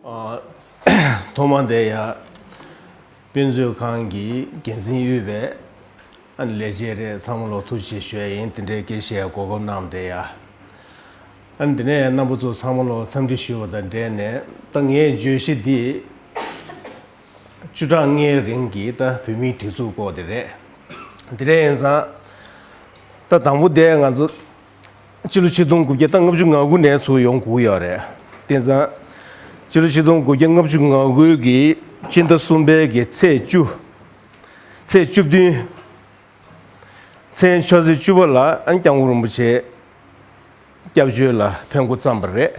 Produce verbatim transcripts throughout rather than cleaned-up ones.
ཨ། ཐོག་མ་དེ་ཡ། དཔེ་མཛོད་ཁང་གི་འགན་འཛིན་དབུས་པའི་ཨ་ནི་ལས་བྱེད་རེད། ཚང་མ་ལ་ཐུགས་རྗེ་ཆེ་ཞུ་ཡ་ཡིན། དེ་འདྲའི་སྐད་ཆ་གོ་སྐབས་གནང་བ་དེ་ཡ། ཨ་ནི་དེ་ནས་རྣམ་པ་ཚོ་ཚང་མ་ལ་འཚམས་འདྲི་ཞུ་བ་དང་འབྲེལ་ནས། ད་ངས་བརྗོད་གཞི་འདི་བཅུ་ཕྲག་ལྔའི་རིང་གི་ད་བོད་མིའི་སྒྲིག་འཛུགས་སྐོར་དེ་རེད། དེ་རེད། ཡིན་ཙང་ད་དང་པོ་དེ་ང་ཚོ་སྤྱི་ལོ་ཆིག་སྟོང་དགུ་བརྒྱ་ལྔ་བཅུ་ང་དགུ་ནས་ཚུར་ཡོང་དགོས་ཀྱི་ཡོད་རེད། དེ་ཙང་སྤྱི་ལོ་ཆིག་སྟོང་དགུ་བརྒྱ་ལྔ་བཅུ་ང་དགུ་གི་སྤྱི་ཟླ་གསུམ་པའི་གི་ཚེས་བཅུ། ཚེས་བཅུ་བདུན། མཚན་ཆུ་ཚོད་བཅུ་པ་ལ་ཨ་ནི་སྐྱབས་མགོན་རིན་པོ་ཆེ་སྐྱབས་བཅོལ་ལ་ཕེབས་འགོ་བརྩམས་པ་རེད།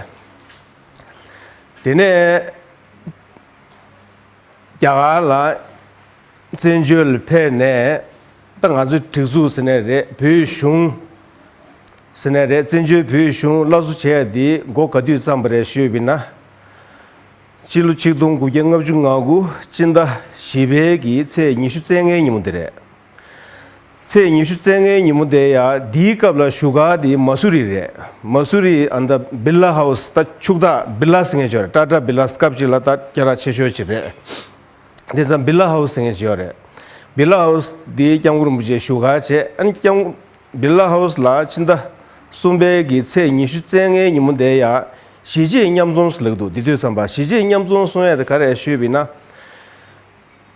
དེ་ནས་རྒྱ་གར་ལ་བཙན་བྱོལ་ཕེབས་ནས། ད་ང་ཚོའི་སྒྲིག་འཛུགས་ཟེར་ནའི་རེད། བོད་གཞུང་ཟེར་ནའི་རེད། བཙན་བྱོལ་བོད་གཞུང་སླར་གསོ་བྱས་ཡ་འདི་འགོ་ག་དུས་བརྩམས་པ་རེད་ཞུས་པ་ཡིན་ན། སྤྱི་ལོ་ཆིག་སྟོང་དགུ་བརྒྱ་ལྔ་བཅུ་ང་དགུ་སྤྱི་ཟླ་བཞི་པའི་གི་ཚེས་ཉི་ཤུ་རྩ་ལྔའི་ཉིན་མོ་དེ་རེད། ཚེས་ཉི་ཤུ་རྩ་ལྔའི་ཉིན་མོ་དེ་ཡ། འདིའི་སྐབས་ལ་བཞུགས་སྒར་དེ་མ་སུ་རི་རེད། མ་སུ་རི་ཨ་ནི་ད་བི་ལ་ཧའུ་སི། ད་ཕྱུག་བདག་བི་ལ་ཟེར་མཁན་ཅིག་ཡོད་རེད། ཊ་ཊ་བི་ལ། སྐབས་ཅིག་ལ་ད་སྐད་གྲགས་ཆེ་ཤོས་ཅིག་རེད། དེ་ཙང་བི་ལ་ཧའུ་སི་ཟེར་མཁན་ཅིག་ཡོད་རེད། བི་ལ་ཧའུ་སི་དེ་སྐྱབས་མགོན་རིན་པོ་ཆེ་བཞུགས་སྒར་བྱས། ཨ་ནི་སྐྱབས་བི་ལ་ཧའུ་སི་ལ་ཕྱི་ཟླ་གསུམ་པའི་གི་ཚེས་ཉི་ཤུ་རྩ་ལྔའི་ཉིན་མོ་དེ་ཡ། གཞིས་བྱེས་མཉམ་འཛོམས་ཟེར་ལབ་འདུག་དེ་དུས་ཙམ་པ་གཞིས་བྱེས་མཉམ་འཛོམས་གསུང་ཡ་དེ་ག་རེ་ཞུས་པ་ཡིན་ན།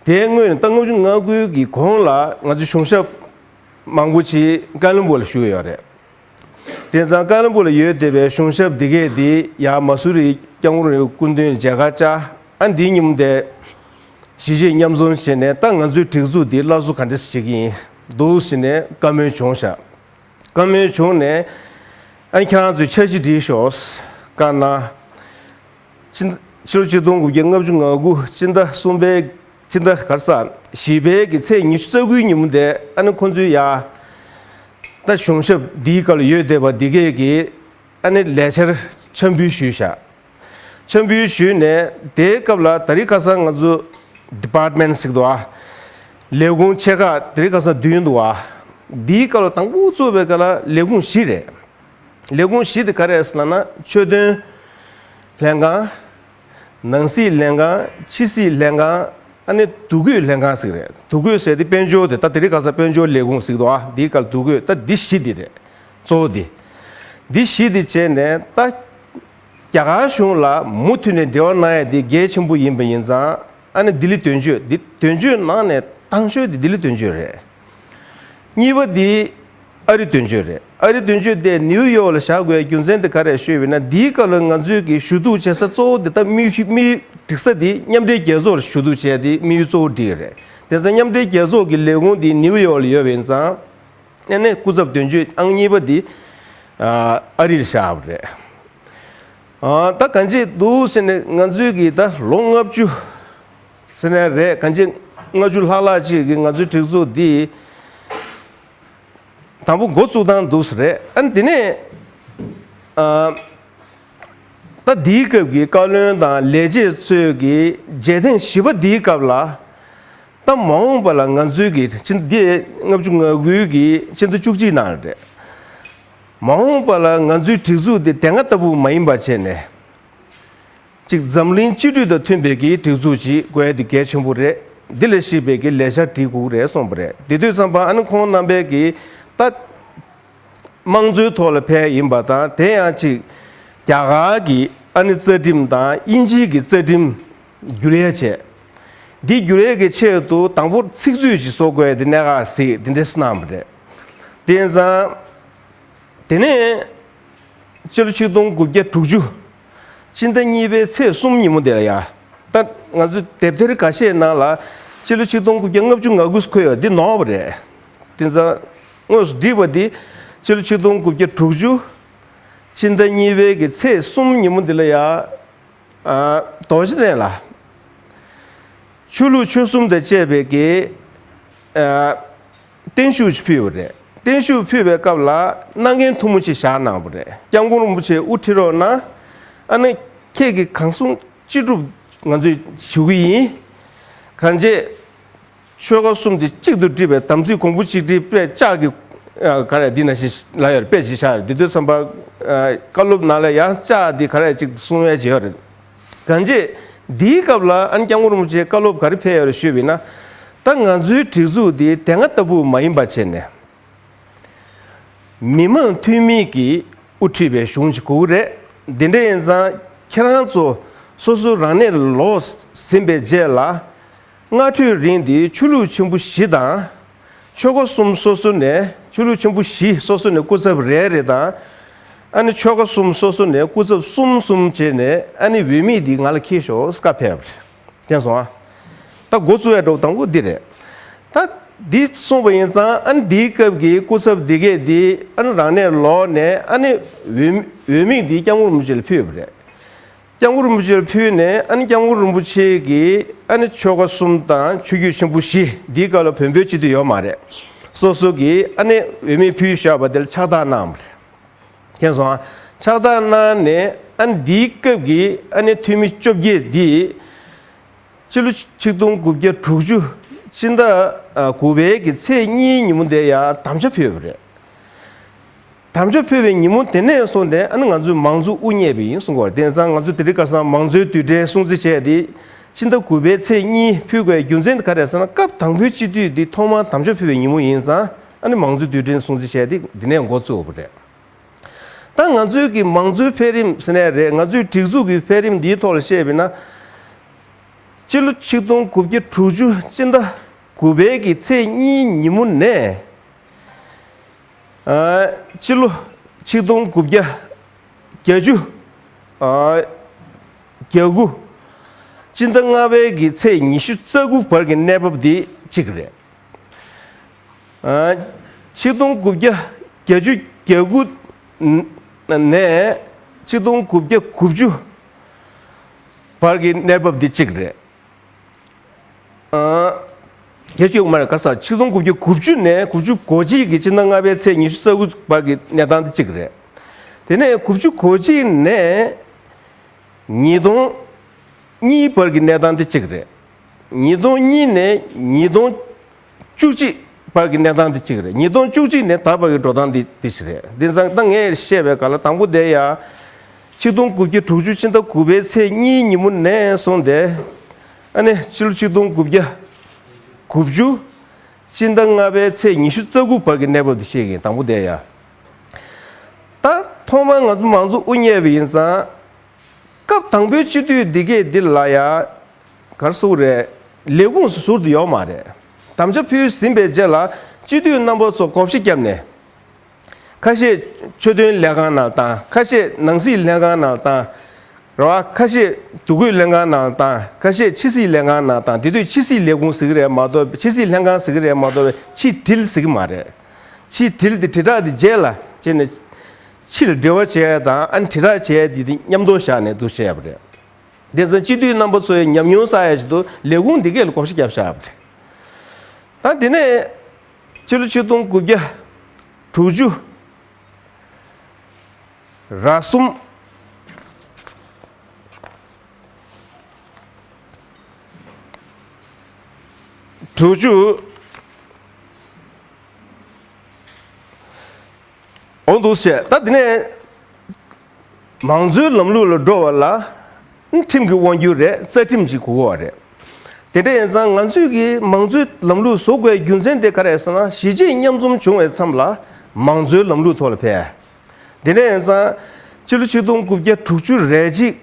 དེའི་སྔོན་ད་ལྔ་བཅུ་ང་དགུ་གི་གོང་ལ་ང་ཚོ་གཞུང་ཞབས་མང་པོ་ཅིག་ཀ་ལོན་སྦུག་ལ་བཞུགས་ཡོད་རེད། དེ་ཙང་ཀ་ལོན་སྦུག་ལ་ཡོད་བསྡད་པའི་གཞུང་ཞབས་འདི་གས་འདི་ཡ་མ་སུ་རི་སྐྱབས་མགོན་རིན་པོ་ཆེའི་སྐུ་མདུན་མཇལ་ཁ་བཅར། ཨ་འདིའི་ཉིན་མོ་དེ་གཞིས་བྱེས་མཉམ་འཛོམས་བྱས་ནས། ད་ང་ཚོའི་སྒྲིག་འཛུགས་འདི་སླར་གསོ་ག་འདྲ་བྱེད་ཀྱི་ཡིན་འདུག་ཟེར་ནས་བཀའ་མོལ་བྱུང་ཤག་བཀའ་མོལ་བྱུང་ནས། ཨ་ནི་ཁྱེད་རང་ཚོས་འཆར་གཞི་བསྒྲིགས་ཤོག་བཀའ་གནང་། ཕྱི་ཕྱི་ལོ་ཆིག་སྟོང་དགུ་བརྒྱ་ལྔ་བཅུ་ང་དགུ་སྤྱི་ཟླ་གསུམ་པའི། སྤྱི་ཟླ་ག་རེ་ཟ། བཞི་པའི་གི་ཚེས་ཉི་ཤུ་རྩ་དགུའི་ཉིན་མོ་དེ། ཨ་ནི་ཁོང་ཚོའི་ཡ། ད་གཞུང་ཞབས་འདིའི་སྐབས་ལ་ཡོད་བསྡད་པ་འདི་གས་ཀྱི་ཨ་ནི་ལས་འཆར་འཆར་འབུལ་ཞུས་ཤག་འཆར་འབུལ་ཞུས་ནས། དེའི་སྐབས་ལ་དེ་རིང་ཁ་སང་ང་ཚོ་ཌི་པཱར་ཊི་མེན་ཊི་ཟེར་གྱི་འདུག་ཨ། ལས་ཁུངས་ཆེ་ཁག་དེ་རིང་ཁ་སང་བདུན་འདུག་ཨ། འདིའི་སྐབས་ལ་དང་པོ་བཙུགས་པའི་སྐབས་ལ་ལས་ཁུངས་བཞི་རེད། ལས་ཁུངས་བཞི་དེ་ག་རེ་རེད་ཟེར་ལབ་ན། ཆོས་དོན་ལྷན་ཁང་། ནང་སྲིད་ལྷན་ཁང་། ཕྱི་སྲིད་ལྷན་ཁང་། ཨ་ནི་འདུ་འགོད་ལྷན་ཁང་ཟེར་གྱི་རེད། འདུ་འགོད་ཟེར་དེ་དཔལ་འབྱོར་དེ། ད་དེ་རིང་ཁ་སང་དཔལ་འབྱོར་ལས་ཁུངས་ཟེར་གྱི་འདུག་ཨ། འདིའི་སྐབས་འདུ་འགོད། ད་འདི་བཞི་འདི་རེད། གཙོ་བོ་འདི། འདི་བཞི་འདི་བྱས་ནས། ད་རྒྱ་གར་གཞུང་ལ་མུ་མཐུད་ནས་འབྲེལ་བ་གནང་ཡ་འདི་གལ་ཆེན་པོ་ཡིན་པ་ཡིན་ཙང་། ཨ་ནི་ལྡི་ལི་དོན་གཅོད་འདི། དོན་གཅོད་ནང་ནས་དང་ཤོས་དེ་ལྡི་ལི་དོན་གཅོད་རེད། གཉིས་པ་འདི་ཨ་རི་དོན་གཅོད་རེད། ཨ་རི་དོན་གཅོད་དེ་ནིའུ་ཡོག་ལ་བཞག་དགོས་རྒྱུ་མཚན་དེ་ག་རེ་ཞུས་པ་ཡིན་ན། འདིའི་སྐབས་ལ་ང་ཚོས་ཀྱི་ཞུ་གཏུག་བྱེད་ས་གཙོ་བོ་དེ་ད་དམིགས་ཡུལ། དམིགས་ཡུལ་སྒྲིག་ས་དེ་མཉམ་འབྲེལ་རྒྱལ་ཚོགས་ལ་ཞུ་གཏུག་བྱས་ཏེ་དམིགས་ཡུལ་གཙོ་བོ་སྒྲིག་ཡོད་རེད། དེ་ཙང་མཉམ་འབྲེལ་རྒྱལ་ཚོགས་ཀྱི་ལས་ཁུངས་དེ་ནིའུ་ཡོག་ལ་ཡོད་པ་ཡིན་ཙང་། ཨ་ནི་སྐུ་ཚབ་དོན་གཅོད་ཨང་གཉིས་པ་དེ་ཨ་རི་ལ་བཞག་པ་རེད། ཨ། ད་གང་ཅི་འདུག་ཟེར་ནས། ང་ཚོའི་གི་ད་ལོ་ལྔ་བཅུ་ཟེར་ནའི་རེད། གང་ཅི་ལྔ་བཅུ་ལྷག་ལྷག་ཅིག་གི་ང་ཚོའི་སྒྲིག་འཛུགས་འདི་དང་པོ་འགོ་བཙུགས་སྟངས་འདུག་ཟེར་རེད། ཨ་ནི་དེ་ནས། ཨ། ད་འདིའི་སྐབས་ཀྱི་བཀའ་བློན་དང་ལས་བྱེད་ཚོས་ཀྱི་རྗེས་ཐེངས་བཞི་པ་འདིའི་སྐབས་ལ། ད་མ་འོངས་པ་ལ་ང་ཚོའི་གི་ཕྱི། འདི་ལྔ་བཅུ་ང་དགུའི་གི་ཕྱི་ཟླ་བཅུ་གཅིག་ནང་རེད། མ་འོངས་པ་ལ་ང་ཚོའི་སྒྲིག་འཛུགས་འདི་དེ་སྔ་ལྟ་བུ་མ་ཡིན་པ་བྱས་ནས། གཅིག་འཛམ་གླིང་སྤྱི་འགྲོས་དང་མཐུན་པའི་གི་སྒྲིག་འཛུགས་ཅིག་དགོས་ཡ་འདི་གལ་ཆེན་པོ་རེད། འདི་ལ་གཞིགས་པའི་གི་ལས་འཆར་སྒྲིག་དགོས་རེད་གསུངས་པ་རེད། དེ་དུས་ཙམ་པ་ཨ་ནི་ཁོང་རྣམ་པས་གི་ད་དམངས་གཙོའི་ཐོག་ལ་ཕེབས་ཡིན་པ་དང་། དེ་ཡང་གཅིག་རྒྱ་གར་གྱི་ཨ་ནི་རྩ་ཁྲིམས་དང་དབྱིན་ཇིའི་གི་རྩ་ཁྲིམས་བསྒྱུར་ཡ་བྱས། འདི་བསྒྱུར་ཡ་གི་ཆེད་དུ་དང་པོ་ཚིག་མཛོད་ཅིག་བཟོ་དགོས་ཡ་འདི་གནད་འགག་རེད་ཟེར་འདི་འདྲས་གནང་བ་རེད། དེ་ཙང་། དེ་ནས་སྤྱི་ལོ་ཆིག་སྟོང་དགུ་བརྒྱ་དྲུག་ཅུ་ཕྱི་ཟླ་གཉིས་པའི་ཚེས་གསུམ་ཉིན་མོ་དེ་ལ་ཡ། ད་ང་ཚོ་དེབ་ཐེར་འགའ་ཤས་ནང་ལ་སྤྱི་ལོ་ཆིག་སྟོང་དགུ་བརྒྱ་ལྔ་བཅུ་ང་དགུ་ཟེར་འཁོད་ཡོད། འདི་ནོར་བ་རེད། དེ་ཙང་དངོས་སུ་བསྒྲིགས་པ་འདི་སྤྱི་ལོ་ཆིག་སྟོང་དགུ་བརྒྱ་དྲུག་ཅུ་ཕྱི་ཟླ་གཉིས་པའི་གི་ཚེས་གསུམ་ཉིན་མོ་དེ་ལ་ཡ། ཨ། རྡོ་རྗེ་གདན་ལ་ཆོས་ལུགས་ཆོལ་གསུམ་དང་བཅས་པའི་གི། ཨ། བརྟན་བཞུགས་ཅིག་ཕུལ་བ་རེད། བརྟན་བཞུགས་ཕུལ་བའི་སྐབས་ལ་སྣ་འགན་ཐུང་ངུ་ཅིག་བཞག་གནང་བ་རེད། སྐྱབས་མགོན་རིན་པོ་ཆེ་དབུ་ཁྲིད་རོགས་གནང་། ཨ་ནི་ཁྱེད་ཀྱིས་གང་གསུང་ཅི་སྒྲུབ་ང་ཚོས་ཞུ་གི་ཡིན། གང་བྱས། ཆོལ་ཁ་གསུམ་དེ་གཅིག་ཏུ་སྒྲིལ་བའི་དམ་ཚིག་གོང་བུ་གཅིག་སྒྲིལ་དཔེ་ལྕག་གི། ཨ། ག་རེ་འདི་ནང་བཞིན་ལབ་ཡོད་རེད། དཔེ་ཅིག་བཞག་རེད། འདི་དུས་ཙམ་པ། ཨ། བཀའ་སློབ་ནང་ལ་ཡང་ལྕག་འདི་ག་རེ་ཅིག་གསུང་ཡ་ཅིག་ཡོད་རེད། གང་ཅི། འདིའི་སྐབས་ལ་ཨ་ནི་སྐྱབས་མགོན་རིན་པོ་ཆེས་བཀའ་སློབ་ག་རེ་ཕེབས་ཡོད་རེད་ཞུས་པ་ཡིན་ན། ད་ང་ཚོའི་སྒྲིག་འཛུགས་འདི་དེ་སྔ་ལྟ་བུ་མ་ཡིན་པ་བྱས་ནས། མི་མང་འཐུས་མི་གིས་དབུ་ཁྲིད་པའི་གཞུང་ཞིག་དགོས་ཀྱི་རེད། འདི་འདྲ་ཡིན་ཙང་ཁྱེད་རང་ཚོ་སོ་སོ་རང་གནས་ལོག་ཟིན་པའི་རྗེས་ལ། སྔ་འཕྲོས་རིང་འདི་ཆོས་ལུགས་ཆེན་པོ་བཞི་དང་། ཆོལ་ཁ་གསུམ་སོ་སོ་ནས་ཆོས་ལུགས་ཆེན་པོ་བཞི་སོ་སོ་ནས་སྐུ་ཚབ་རེ་རེ་དང་། ཨ་ནི་ཆོལ་ཁ་གསུམ་སོ་སོ་ནས་སྐུ་ཚབ་གསུམ་གསུམ་བྱས་ནས་ཨ་ནི་འོས་མི་འདི་ང་ལ་འཁྱེར་ཤོག་བཀའ་ཕེབས་པ་རེད། མཁྱེན་སོང་ཨ། ད་འགོ་བཙུགས་ཡ་འགྲོ་དང་པོ་འདི་རེད། ད་འདི་གསུངས་པ་ཡིན་ཙང་ཨ་ནི་འདིའི་སྐབས་ཀྱི་སྐུ་ཚབ་འདི་གས་འདི་ཨ་ནི་རང་གནས་ལོག་ནས་ཨ་ནི་འོས་འོས་མི་འདི་སྐྱབས་མགོན་རིན་པོ་ཆེ་ལ་ཕུལ་བ་རེད། སྐྱབས་མགོན་རིན་པོ་ཆེར་ཕུལ་ནས་ཨ་ནི་སྐྱབས་མགོན་རིན་པོ་ཆེ་གིས་ཨ་ནི་ཆོལ་ཁ་གསུམ་དང་ཆོས་བརྒྱུད་ཆེན་པོ་བཞི་འདིའི་སྐབས་ལ་བོན་པོའི་སྤྱི་འཐུས་ཡོད་མ་རེད། སོ་སོ་གིས་ཨ་ནི་འོས་མི་ཕུལ་བཞག་པ་དེ་ལ་ཕྱག་རྟགས་གནང་བ་རེད། མཁྱེན་སོང་ཨ། ཕྱག་རྟགས་གནང་ནས་ཨ་ནི་འདིའི་སྐབས་ཀྱི་ཨ་ནི་འཐུས་མི་བཅོ་བརྒྱད་འདིས་སྤྱི་ལོ་ཆིག་སྟོང་དགུ་བརྒྱ་དྲུག་ཅུ་སྤྱི་ཟླ་དགུ་པའི་གི་ཚེས་གཉིས་ཉིན་མོ་དེ་ཡང་དམ་བཅའ་ཕུལ་བ་རེད། དམ་བཅའ་ཕུལ་བའི་ཉིན་མོ་དེ་ནས་བཟུང་སྟེ་ཨ་ནི་ང་ཚོས་མང་གཙོ་དབུ་བརྙེས་པ་ཡིན་གསུང་གི་ཡོད་རེད། དེ་ཙང་ང་ཚོ་དེ་རིང་ཁ་སང་མང་གཙོའི་རྡུལ་ཕྲན་སྲུང་བརྩི་བྱས་ཏེ་ཕྱི་ཟླ་དགུ་པའི་ཚེས་གཉིས་ཕུལ་དགོས་རྒྱུ་མཚན་དེ་ག་རེ་རེད་ཟེར་ན། སྐབས་དང་པོའི་སྤྱི་འཐུས་འདི་ཐོག་མར་དམ་བཅའ་ཕུལ་བའི་ཉིན་མོ་ཡིན་ཙང་ཨ་ནི་མང་གཙོའི་རྡུལ་ཕྲན་སྲུང་བརྩི་བྱས་ཏེ་འདི་ནས་འགོ་བཙུགས་པ་རེད། ད་ང་ཚོའི་གི་མང་གཙོའི་འཕེལ་རིམ་ཟེར་ནའི་རེད། ང་ཚོའི་སྒྲིག་འཛུགས་ཀྱི་འཕེལ་རིམ་འདིའི་ཐོག་ལ་བཤད་པ་ཡིན་ན། སྤྱི་ལོ་ཆིག་སྟོང་དགུ་བརྒྱ་དྲུག་ཅུ་སྤྱི་ཟླ་དགུ་པའི་གི་ཚེས་གཉིས་ཉིན་མོ་ནས། ཨ། སྤྱི་ལོ་ཆིག་སྟོང་དགུ་བརྒྱ་བརྒྱད་ཅུ། ཨ། གྱ་དགུ། སྤྱི་ཟླ་ལྔ་པའི་གི་ཚེས་ཉི་ཤུ་རྩ་དགུ་བར་གྱི་གནས་བབ་འདི་གཅིག་རེད། ཨ། ཆིག་སྟོང་དགུ་བརྒྱ་བརྒྱད་ཅུ་གྱ་དགུ་ནས་ཆིག་སྟོང་དགུ་བརྒྱ་དགུ་བཅུ་བར་གྱི་གནས་བབ་འདི་གཅིག་རེད། ཨ། བརྒྱད་ཅུ་ཡོད་མ་རེད། ག་ས་ཆིག་སྟོང་དགུ་བརྒྱ་དགུ་བཅུ་ནས་དགུ་བཅུ་གོ་གཅིག་གི་སྤྱི་ཟླ་ལྔ་པའི་ཚེས་ཉི་ཤུ་རྩ་དགུ་བར་གྱི་གནས་སྟངས་དེ་གཅིག་རེད། དེ་ནས་དགུ་བཅུ་གོ་གཅིག་ནས་ཉིས་སྟོང་གཉིས་བར་གྱི་གནས་སྟངས་དེ་གཅིག་རེད། ཉིས་སྟོང་གཉིས་ནས་ཉིས་སྟོང་བཅུ་གཅིག་བར་གྱི་གནས་སྟངས་དེ་གཅིག་རེད། ཉིས་སྟོང་བཅུ་གཅིག་ནས་ད་བར་གྱི་འགྲོ་སྟངས་དེ་དེ་ཞིག་རེད། དེ་ཙང་ད་ངས་བཤད་པའི་སྐབས་ལ་དང་པོ་དེ་ཡ། ཆིག་སྟོང་དགུ་བརྒྱ་དྲུག་ཅུ་ཕྱི་ཟླ་དགུ་པའི་ཚེས་གཉིས་ཉིན་མོ་ནས་བཟུང་སྟེ། ཨ་ནི་ཕྱི་ལོ་ཆིག་སྟོང་དགུ་བརྒྱ་དགུ་བཅུ་ཕྱི་ཟླ་ལྔ་པའི་ཚེས་ཉི་ཤུ་རྩ་དགུ་བར་གྱི་གནས་བབ་དེ་བཤད་ཀྱི་ཡིན། དང་པོ་དེ་ཡ། ད་ཐོག་མར་ང་ཚོ་མང་གཙོ་དབུ་བརྙེས་པ་ཡིན་ཙང་། སྐབས་དང་པོའི་སྤྱི་འཐུས་འདི་གས་འདི་ལ་ཡ། ག་རེ་ཟེར་དགོས་རེད། ལས་ཁུངས་སུ་ཟུར་དུ་ཡོད་མ་རེད། དམ་བཅའ་ཕུལ་ཟིན་པའི་རྗེས་ལ་སྤྱི་འཐུས་རྣམ་པ་ཚོ་བགོ་བཤའ་བརྒྱབ་ནས། ཁ་ཤས་ཆོས་དོན་ལྷན་ཁང་ནང་བཏང་། ཁ་ཤས་ནང་སྲིད་ལྷན་ཁང་ནང་བཏང་། རེད་བ། ཁ་ཤས་འདུ་འགོད་ལྷན་ཁང་ནང་བཏང་། ཁ་ཤས་ཕྱི་སྲིད་ལྷན་ཁང་ནང་བཏང་། དེ་དུས་ཕྱི་སྲིད་ལས་ཁུངས་ཟེར་གྱི་རེད་མ་གཏོགས། ཕྱི་སྲིད་ལྷན་ཁང་ཟེར་གྱི་རེད་མ་གཏོགས། ཕྱི་དྲིལ་ཟེར་གྱི་མ་རེད། ཕྱི་དྲིལ་དེ་དྲིལ་བསྒྲགས་དེ་རྗེས་ལ་བྱས་ནས། ཕྱིར་འབྲེལ་བ་བྱས་དང་ཨ་ནི་དྲིལ་བསྒྲགས་བྱས་དེ་དེ་མཉམ་དུ་བཞག་ནས་འདུག་བྱས་པ་རེད། དེ་ཚོ་སྤྱི་འཐུས་རྣམ་པ་ཚོའི་ཉམས་མྱོང་བསགས་ཡ་ཆེད་དུ་ལས་ཁུངས་འདི་གས་ལ་བགོ་བཤའ་བརྒྱབ་བཞག་པ་རེད། ད་དེ་ནས་ཕྱི་ལོ་ཆིག་སྟོང་དགུ་བརྒྱ་དྲུག་ཅུ་ར་གསུམ། དྲུག་ཅུ། འོང་འདུག་ཟེར། ད་དེ་ནས་མང་གཙོའི་ལམ་ལུགས་ལ་འགྲོ་བ་ལ་ཁྲིམས་ཀྱི་དབང་སྒྱུར་རེད། རྩ་ཁྲིམས་ཀྱི་དགོས་མཁོ་བ་རེད། དེ་འདྲ་ཡིན་ཙང་ང་ཚོས་ཀྱི་མང་གཙོའི་ལམ་ལུགས་བཟོ་དགོས་རྒྱུ་མཚན་དེ་ག་རེ་རེད་ཟེར་ན། གཞིས་བྱེས་མཉམ་འཛོམས་བྱུང་བའི་མཚམས་ལ་མང་གཙོའི་ལམ་ལུགས་ཐོག་ལ་ཕེབས། དེ་འདྲ་ཡིན་ཙང་ཕྱི་ལོ་ཆིག་སྟོང་དགུ་བརྒྱ་དྲུག་ཅུ་རེ་གཅིག་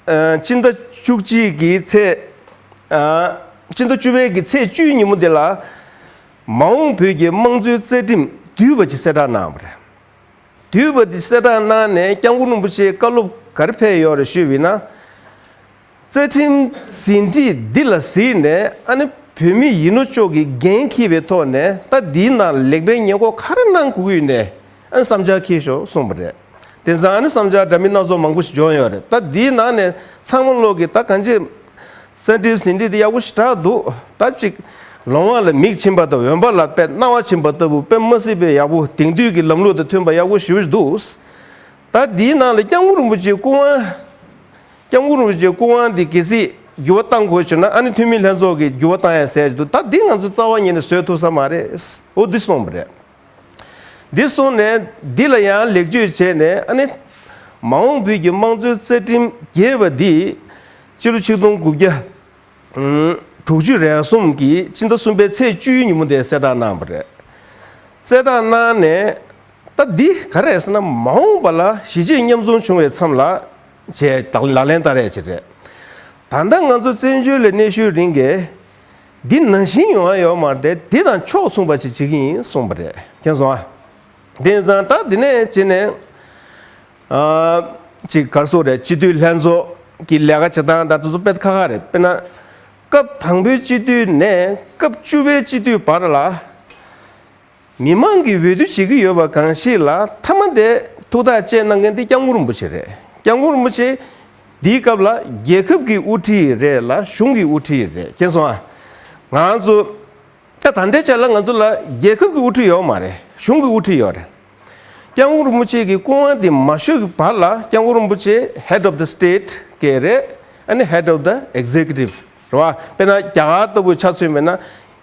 སྤྱི་ཟླ་བཅུ་གཅིག་གི་ཚེས། སྤྱི་ཟླ་བཅུ་པའི་གི་ཚེས་བཅུའི་ཉིན་མོ་དེ་ལ། མ་འོངས་བོད་ཀྱི་དམངས་གཙོའི་རྩ་ཁྲིམས་བསྡུས་པ་ཅིག་གསལ་བསྒྲགས་གནང་བ་རེད། བསྡུས་པ་འདི་གསལ་བསྒྲགས་གནང་ནས་སྐྱབས་མགོན་རིན་པོ་ཆེའི་བཀའ་སློབ་ག་རེ་ཕེབས་ཡོད་རེད་ཞུས་པ་ཡིན་ན། རྩ་ཁྲིམས་ཟིན་བྲིས་འདི་ལ་གཟིགས་ནས་ཨ་ནི་བོད་མི་ཡིན་ནོ་ཅོག་གི་འགན་འཁྱེར་བའི་ཐོག་ནས། ད་འདིའི་ནང་ལེགས་སྤེལ་ཉེས་འགོག་ག་རེ་གནང་དགོས་ཀྱི་ཡོད་ནས་ཨ་ནི་བསམ་འཆར་འཁྱེར་ཤོག་གསུངས་པ་རེད། དེ་ཙང་ཨ་ནི་བསམ་འཆར་འདྲ་མིན་སྣ་ཚོགས་མང་པོ་ཞིག་བྱུང་ཡོད་རེད། ད་འདིའི་ནང་ནས་ཚང་མ་ལོག་གི་ད་གང་ཅི། རྩ་ཁྲིམས་ཟིན་བྲིས་དེ་ཡག་པོ་ཞེ་དྲག་འདུག་ད་ཅིག་ལོང་བ་ལ་མིག་ཕྱིན་པ་དང་འོན་པ་ལ་དཔེ་རྣ་བ་ཕྱིན་པ་ལྟ་བུ། དཔེ་མ་སྲིད་པའི་ཡག་པོ། དེང་དུས་ཀྱི་ལམ་ལུགས་དང་མཐུན་པ་ཡག་པོ་ཞེ་པོ་ཞིག་འདུག་ད་འདིའི་ནང་ལ་སྐྱབས་མགོན་རིན་པོ་ཆེའི་སྐུ་དབང་། སྐྱབས་མགོན་རིན་པོ་ཆེའི་སྐུ་དབང་འདི་གལ་སྲིད་འགྱུར་བ་གཏང་དགོས་བྱུང་ན་ཨ་ནི་འཐུས་མི་ལྷན་ཚོགས་ཀྱིས་འགྱུར་བ་གཏང་ཡ་ཟེར་གྱི་འདུག་ད་འདི་ང་ཚོ་རྩ་བ་ཉིད་ནས་བཟོད་ཐུབ་ས་མ་རེད། འོ་འདི་གསུངས་པ་རེད། འདི་གསུངས་ནས་འདི་ལ་ཡང་ལེགས་བཅོས་བྱས་ནས་ཨ་ནི། མ་འོངས་བོད་ཀྱི་དམངས་གཙོའི་རྩ་ཁྲིམས་རྒྱས་པ་འདི། ཕྱི་ལོ་ཆིག་སྟོང་དགུ་བརྒྱ་དྲུག་ཅུ་རེ་གསུམ་གྱི་ཕྱི་ཟླ་གསུམ་པའི་ཚེས་བཅུའི་ཉིན་མོ་དེ་གསལ་བསྒྲགས་གནང་བ་རེད། གསལ་བསྒྲགས་གནང་ནས། ད་འདི་ག་རེ་ཟེར་ན། མ་འོངས་པ་ལ་གཞིས་བྱེས་མཉམ་འཛོམས་བྱུང་བའི་མཚམས་ལ་བྱས་ལག་ལེན་བསྟར་ཡ་ཅིག་རེད། ད་ལྟ་ང་ཚོ་བཙན་བྱོལ་ལ་གནས་ཤུལ་རིང་གི་འདི་ནང་བཞིན་ཡོང་ཡ་ཡོད་མ་རེད་དེ། འདི་དང་ཕྱོགས་མཚུངས་པ་ཞིག་བྱེད་ཀྱི་ཡིན་གསུངས་པ་རེད། མཁྱེན་སོང་ཨ། དེ་ཙང་ད་འདི་ནས་བྱས་ནས། ཨ། ཅིག་ག་རེ་ཟེར་དགོས་རེད། སྤྱི་འཐུས་ལྷན་ཚོགས་ཀྱི་ལས་ཀ་བྱེད་སྟངས་ད་དེ་ཚོ་དཔེ་ཁག་ཁག་རེད། དཔེར་ན། སྐབས་དང་པོའི་སྤྱི་འཐུས་ནས་སྐབས་བཅུ་པའི་སྤྱི་འཐུས་བར་ལ། མི་མང་གིས་འོས་བསྡུ་བྱེད་ཀྱི་ཡོད་པ་གང་ཞིག་ལ་མཐའ་མ་དེ་ཐུགས་ཐག་བཅད་གནང་མཁན་དེ་སྐྱབས་མགོན་རིན་པོ་ཆེ་རེད། སྐྱབས་མགོན་རིན་པོ་ཆེ་འདིའི་སྐབས་ལ་རྒྱལ་ཁབ་ཀྱི་དབུ་ཁྲིད་རེད་ལ་གཞུང་གི་དབུ་ཁྲིད་རེད། མཁྱེན་སོང་ཨ། ང་རང་ཚོ་ད་ད་ལྟའི་ཆ་ལ་ང་ཚོ་ལ་རྒྱལ་ཁབ་ཀྱི་དབུ་ཁྲིད་ཡོད་མ་རེད། གཞུང་གི་དབུ་ཁྲིད་ཡོད་རེད། སྐྱབས་མགོན་རིན་པོ་ཆེ་གི་སྐུ་དབང་དེ་མ་ཤོར་གྱི་བར་ལ་སྐྱབས་མགོན་རིན་པོ་ཆེ་head of the state ག་རེད། ཨ་ནི་head of the executive རེད་བ། དཔེར་ན་རྒྱ་གར་ལྟ་བུ་ཆ་མཚོན་པ་ཡིན་ན།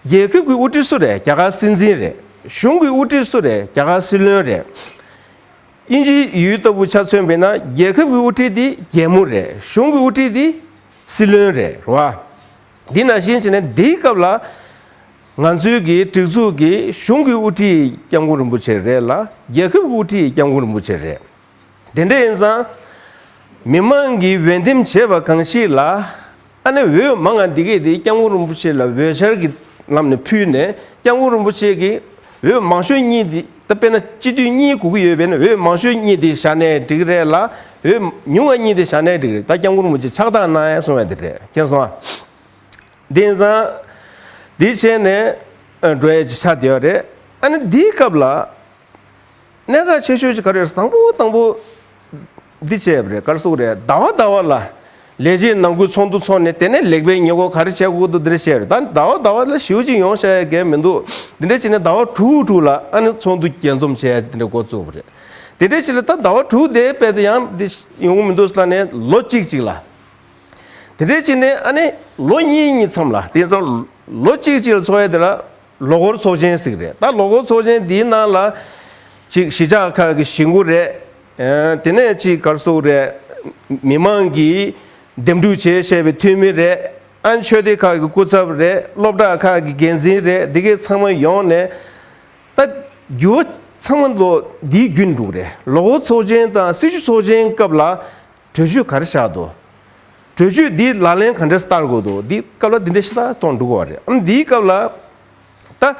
རྒྱལ་ཁབ་ཀྱི་དབུ་ཁྲིད་སུ་རེད། རྒྱ་གར་སྲིད་འཛིན་རེད། གཞུང་གི་དབུ་ཁྲིད་སུ་རེད། རྒྱ་གར་སྲིད་བློན་རེད། དབྱིན་ཇི་ཡུལ་ལྟ་བུ་ཆ་མཚོན་པ་ཡིན་ན། རྒྱལ་ཁབ་ཀྱི་དབུ་ཁྲིད་དེ་རྒྱལ་མོ་རེད། གཞུང་གི་དབུ་ཁྲིད་དེ་སྲིད་བློན་རེད། རེད་བ། འདི་ནང་བཞིན་བྱས་ནས་འདིའི་སྐབས་ལ་ང་ཚོའི་གི་སྒྲིག་འཛུགས་ཀྱི་གཞུང་གི་དབུ་ཁྲིད་སྐྱབས་མགོན་རིན་པོ་ཆེ་རེད་ལ། རྒྱལ་ཁབ་ཀྱི་དབུ་ཁྲིད་སྐྱབས་མགོན་རིན་པོ་ཆེ་རེད། དེ་འདྲ་ཡིན་ཙང་། མི་མང་གིས་འོས་འདེམས་བྱས་པ་གང་ཞིག་ལ། ཨ་ནི་འོས་མང་ང་འདི་གས་དེ་སྐྱབས་མགོན་རིན་པོ་ཆེ་ལ་འོས་ཤར་གྱི་ལམ་ནས་ཕུལ་ནས། སྐྱབས་མགོན་རིན་པོ་ཆེ་གིས་འོས་མང་ཤོས་གཉིས་དེ། ད་དཔེར་ན་སྤྱི་འཐུས་གཉིས་དགོས་ཀྱི་ཡོད་པས་ན། འོས་མང་ཤོས་གཉིས་དེ་བཞག་ནའི་འགྲིག་རེད་ལ། འོས་ཉུང་བ་གཉིས་དེ་བཞག་ནའི་འགྲིག་རེད། ད་སྐྱབས་མགོན་རིན་པོ་ཆེ་ཕྱག་རྟགས་གནང་ཡ་གསུང་བ་དེ་རེད། མཁྱེན་སོང་ཨ། དེ་ཙང་། འདི་བྱས་ནས་འགྲོ་ཡ་ཅིག་ཆགས་བསྡད་ཡོད་རེད། ཨ་ནི་འདིའི་སྐབས་ལ་གནད་འགག་ཆེ་ཤོས་ཅིག་ག་རེ་རེད། དང་པོ་དང་པོ་འདི་བྱས་པ་རེད། ག་རེ་ཟེར་དགོས་རེད། ཟླ་བ་ཟླ་བ་ལ་ལས་བྱེད་ནང་ཁུལ་ཚོགས་འདུ་ཚོགས་ནས། དེ་ནས་ལེགས་སྤེལ་ཉེས་འགོག་ག་རེ་བྱེད་དགོས་འདུག་འདི་འདྲ་བཤད་རེད། ད་ཟླ་བ་ཟླ་བ་ལ་ཞེ་པོ་ཅིག་ཡོང་བྱ་ཡ་གལ་མི་འདུག་འདི་འདྲ་བྱས་ནས་ཟླ་བ་དྲུག་དྲུག་ལ་ཨ་ནི་ཚོགས་འདུ་རྒྱས་འཛོམས་བྱས་ཡ་འདི་འདྲ་འགོ་བཙུགས་པ་རེད། དེ་འདྲ་བྱས་ནས་ད་ཟླ་བ་དྲུག་དེ་དཔེ་དེ་ཡང་འདི་ཡོང་གི་མི་འདུག་ཟེར་ནས་ལོ་གཅིག་གཅིག་ལ། དེ་འདྲ་བྱས་ནས་ཨ་ནི་ལོ་གཉིས་གཉིས་མཚམས་ལ། དེ་ཚོ་ལོ་གཅིག་གཅིག་ལ་ཚོགས་ཡ་དེ་ལ་ལོ་འཁོར་ཚོགས་ཆེན་ཟེར་གྱི་རེད། ད་ལོ་འཁོར་ཚོགས་ཆེན་འདིའི་ནང་ལ་ཅིག་གཞིས་ཆགས་ཁག་གི་གཞིས་འགོ་རེད། ཨ། དེ་ནས་ཅིག་ག་རེ་ཟེར་དགོས་རེད། མི་མང་གིས་འདེམས་སྒྲུག་བྱས་བྱས་པའི་འཐུས་མི་རེད། ཨ་ནི་ཆོས་སྡེ་ཁག་གི་སྐུ་ཚབ་རེད། སློབ་གྲྭ་ཁག་གི་འགན་འཛིན་རེད། འདི་གས་ཚང་མ་ཡོང་ནས། ད་འགྱུར་བ་ཚང་མ་ལོ་འདིའི་བརྒྱུད་འགྲོ་གི་རེད། ལོ་འཁོར་ཚོགས་ཆེན་དང་སྲིད་བྱུས་ཚོགས་ཆེན་སྐབས་ལ་གྲོས་ཆོད་ག་རེ་བཞག་འདུག་གྲོས་ཆོད་འདི་ལག་ལེན་ག་འདྲ་བསྟར་དགོས་འདུག་འདི་སྐབས་ལ་འདི་འདྲ་ཞིག་ད་གཏོང་འགྲོ་གི་རེད། ཨ། འདིའི་སྐབས་ལ་ད་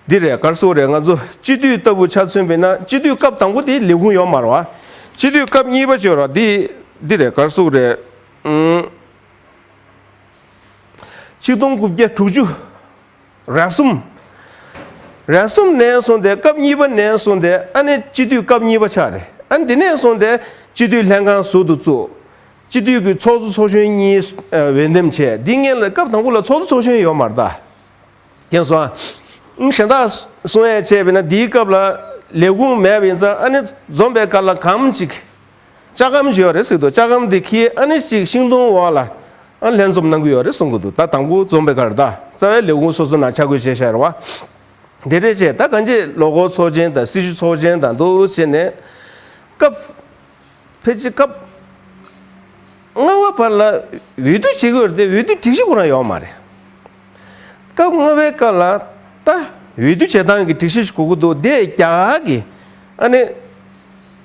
འདི་རེད། ག་རེ་ཟེར་དགོས་རེད། ང་ཚོ་སྤྱི་འཐུས་ལྟ་བུ་ཆ་མཚོན་པ་ཡིན་ན། སྤྱི་འཐུས་སྐབས་དང་པོ་དེ་ལས་ཁུངས་ཡོད་མ་རེད་བ། སྤྱི་འཐུས་སྐབས་གཉིས་པ་ཅིག་ཡོད་རེད། འདི་འདི་རེད། ག་རེ་ཟེར་དགོས་རེད། ཨང་། ཆིག་སྟོང་དགུ་བརྒྱ་དྲུག་ཅུ་རེ་གསུམ། རེ་གསུམ་ནས་བཟུང་སྟེ་སྐབས་གཉིས་པ་ནས་བཟུང་སྟེ་ཨ་ནི་སྤྱི་འཐུས་སྐབས་གཉིས་པ་ཆགས་རེད། ཨ་ནི་འདི་ནས་བཟུང་སྟེ་སྤྱི་འཐུས་ལྷན་ཁང་ཟུར་དུ་བཙུགས། སྤྱི་འཐུས་ཀྱི་ཚོགས་གཙོ་ཚོགས་གཞོན་གཉིས་འོས་འདེམས་བྱས། འདི་སྔོན་ལ་སྐབས་དང་པོ་ལ་ཚོགས་གཙོ་ཚོགས་གཞོན་ཡོད་མ་རེད་ད། མཁྱེན་སོང་ཨ། གཞན་དག་གསུང་ཡས་བྱས་པས་ན། འདིའི་སྐབས་ལ་ལས་ཁུངས་མེད་པ་ཡིན་ཙང་། ཨ་ནི་འཛོམས་པའི་སྐབས་ལ་སྒམ་གཅིག་ལྕགས་སྒམ་ཅིག་ཡོད་རེད་ཟེར་འདུག་ལྕགས་སྒམ་འདི་འཁྱེར། ཨ་ནི་ཅིག་ཤིང་སྡོང་འོག་ལ་ཨ་ལྷན་འཛོམས་གནང་གི་ཡོད་རེད་གསུང་གི་འདུག་ད་དང་པོ་འཛོམས་པའི་སྐབས་ལ་ད་རྩ་བའི་ལས་ཁུངས་སོ་སོ་ནང་ཆ་བགོས་བྱས་བཞག་རེད་བ། དེ་འདྲས་བྱས། ད་གང་ཅི་ལོ་འཁོར་ཚོགས་ཆེན་དང་སྲིད་བྱུས་ཚོགས་ཆེན་དང་འདུག་བྱས་ནས་སྐབས། ཕལ་ཆེར་སྐབས་ལྔ་པ་བར་ལ་འོས་བསྡུ་བྱེད་དགོས་རེད་དེ། འོས་བསྡུ་སྒྲིག་གཞི་ཁོ་རང་ཡོད་མ་རེད། སྐབས་ལྔ་པའི་སྐབས་ལ་ད་འོས་བསྡུ་བྱེད་སྟངས་ཀྱི་སྒྲིག་གཞི་ཞིག་དགོས་ཀྱི་འདུག་དེ་རྒྱ་གར་གྱི་ཨ་ནི་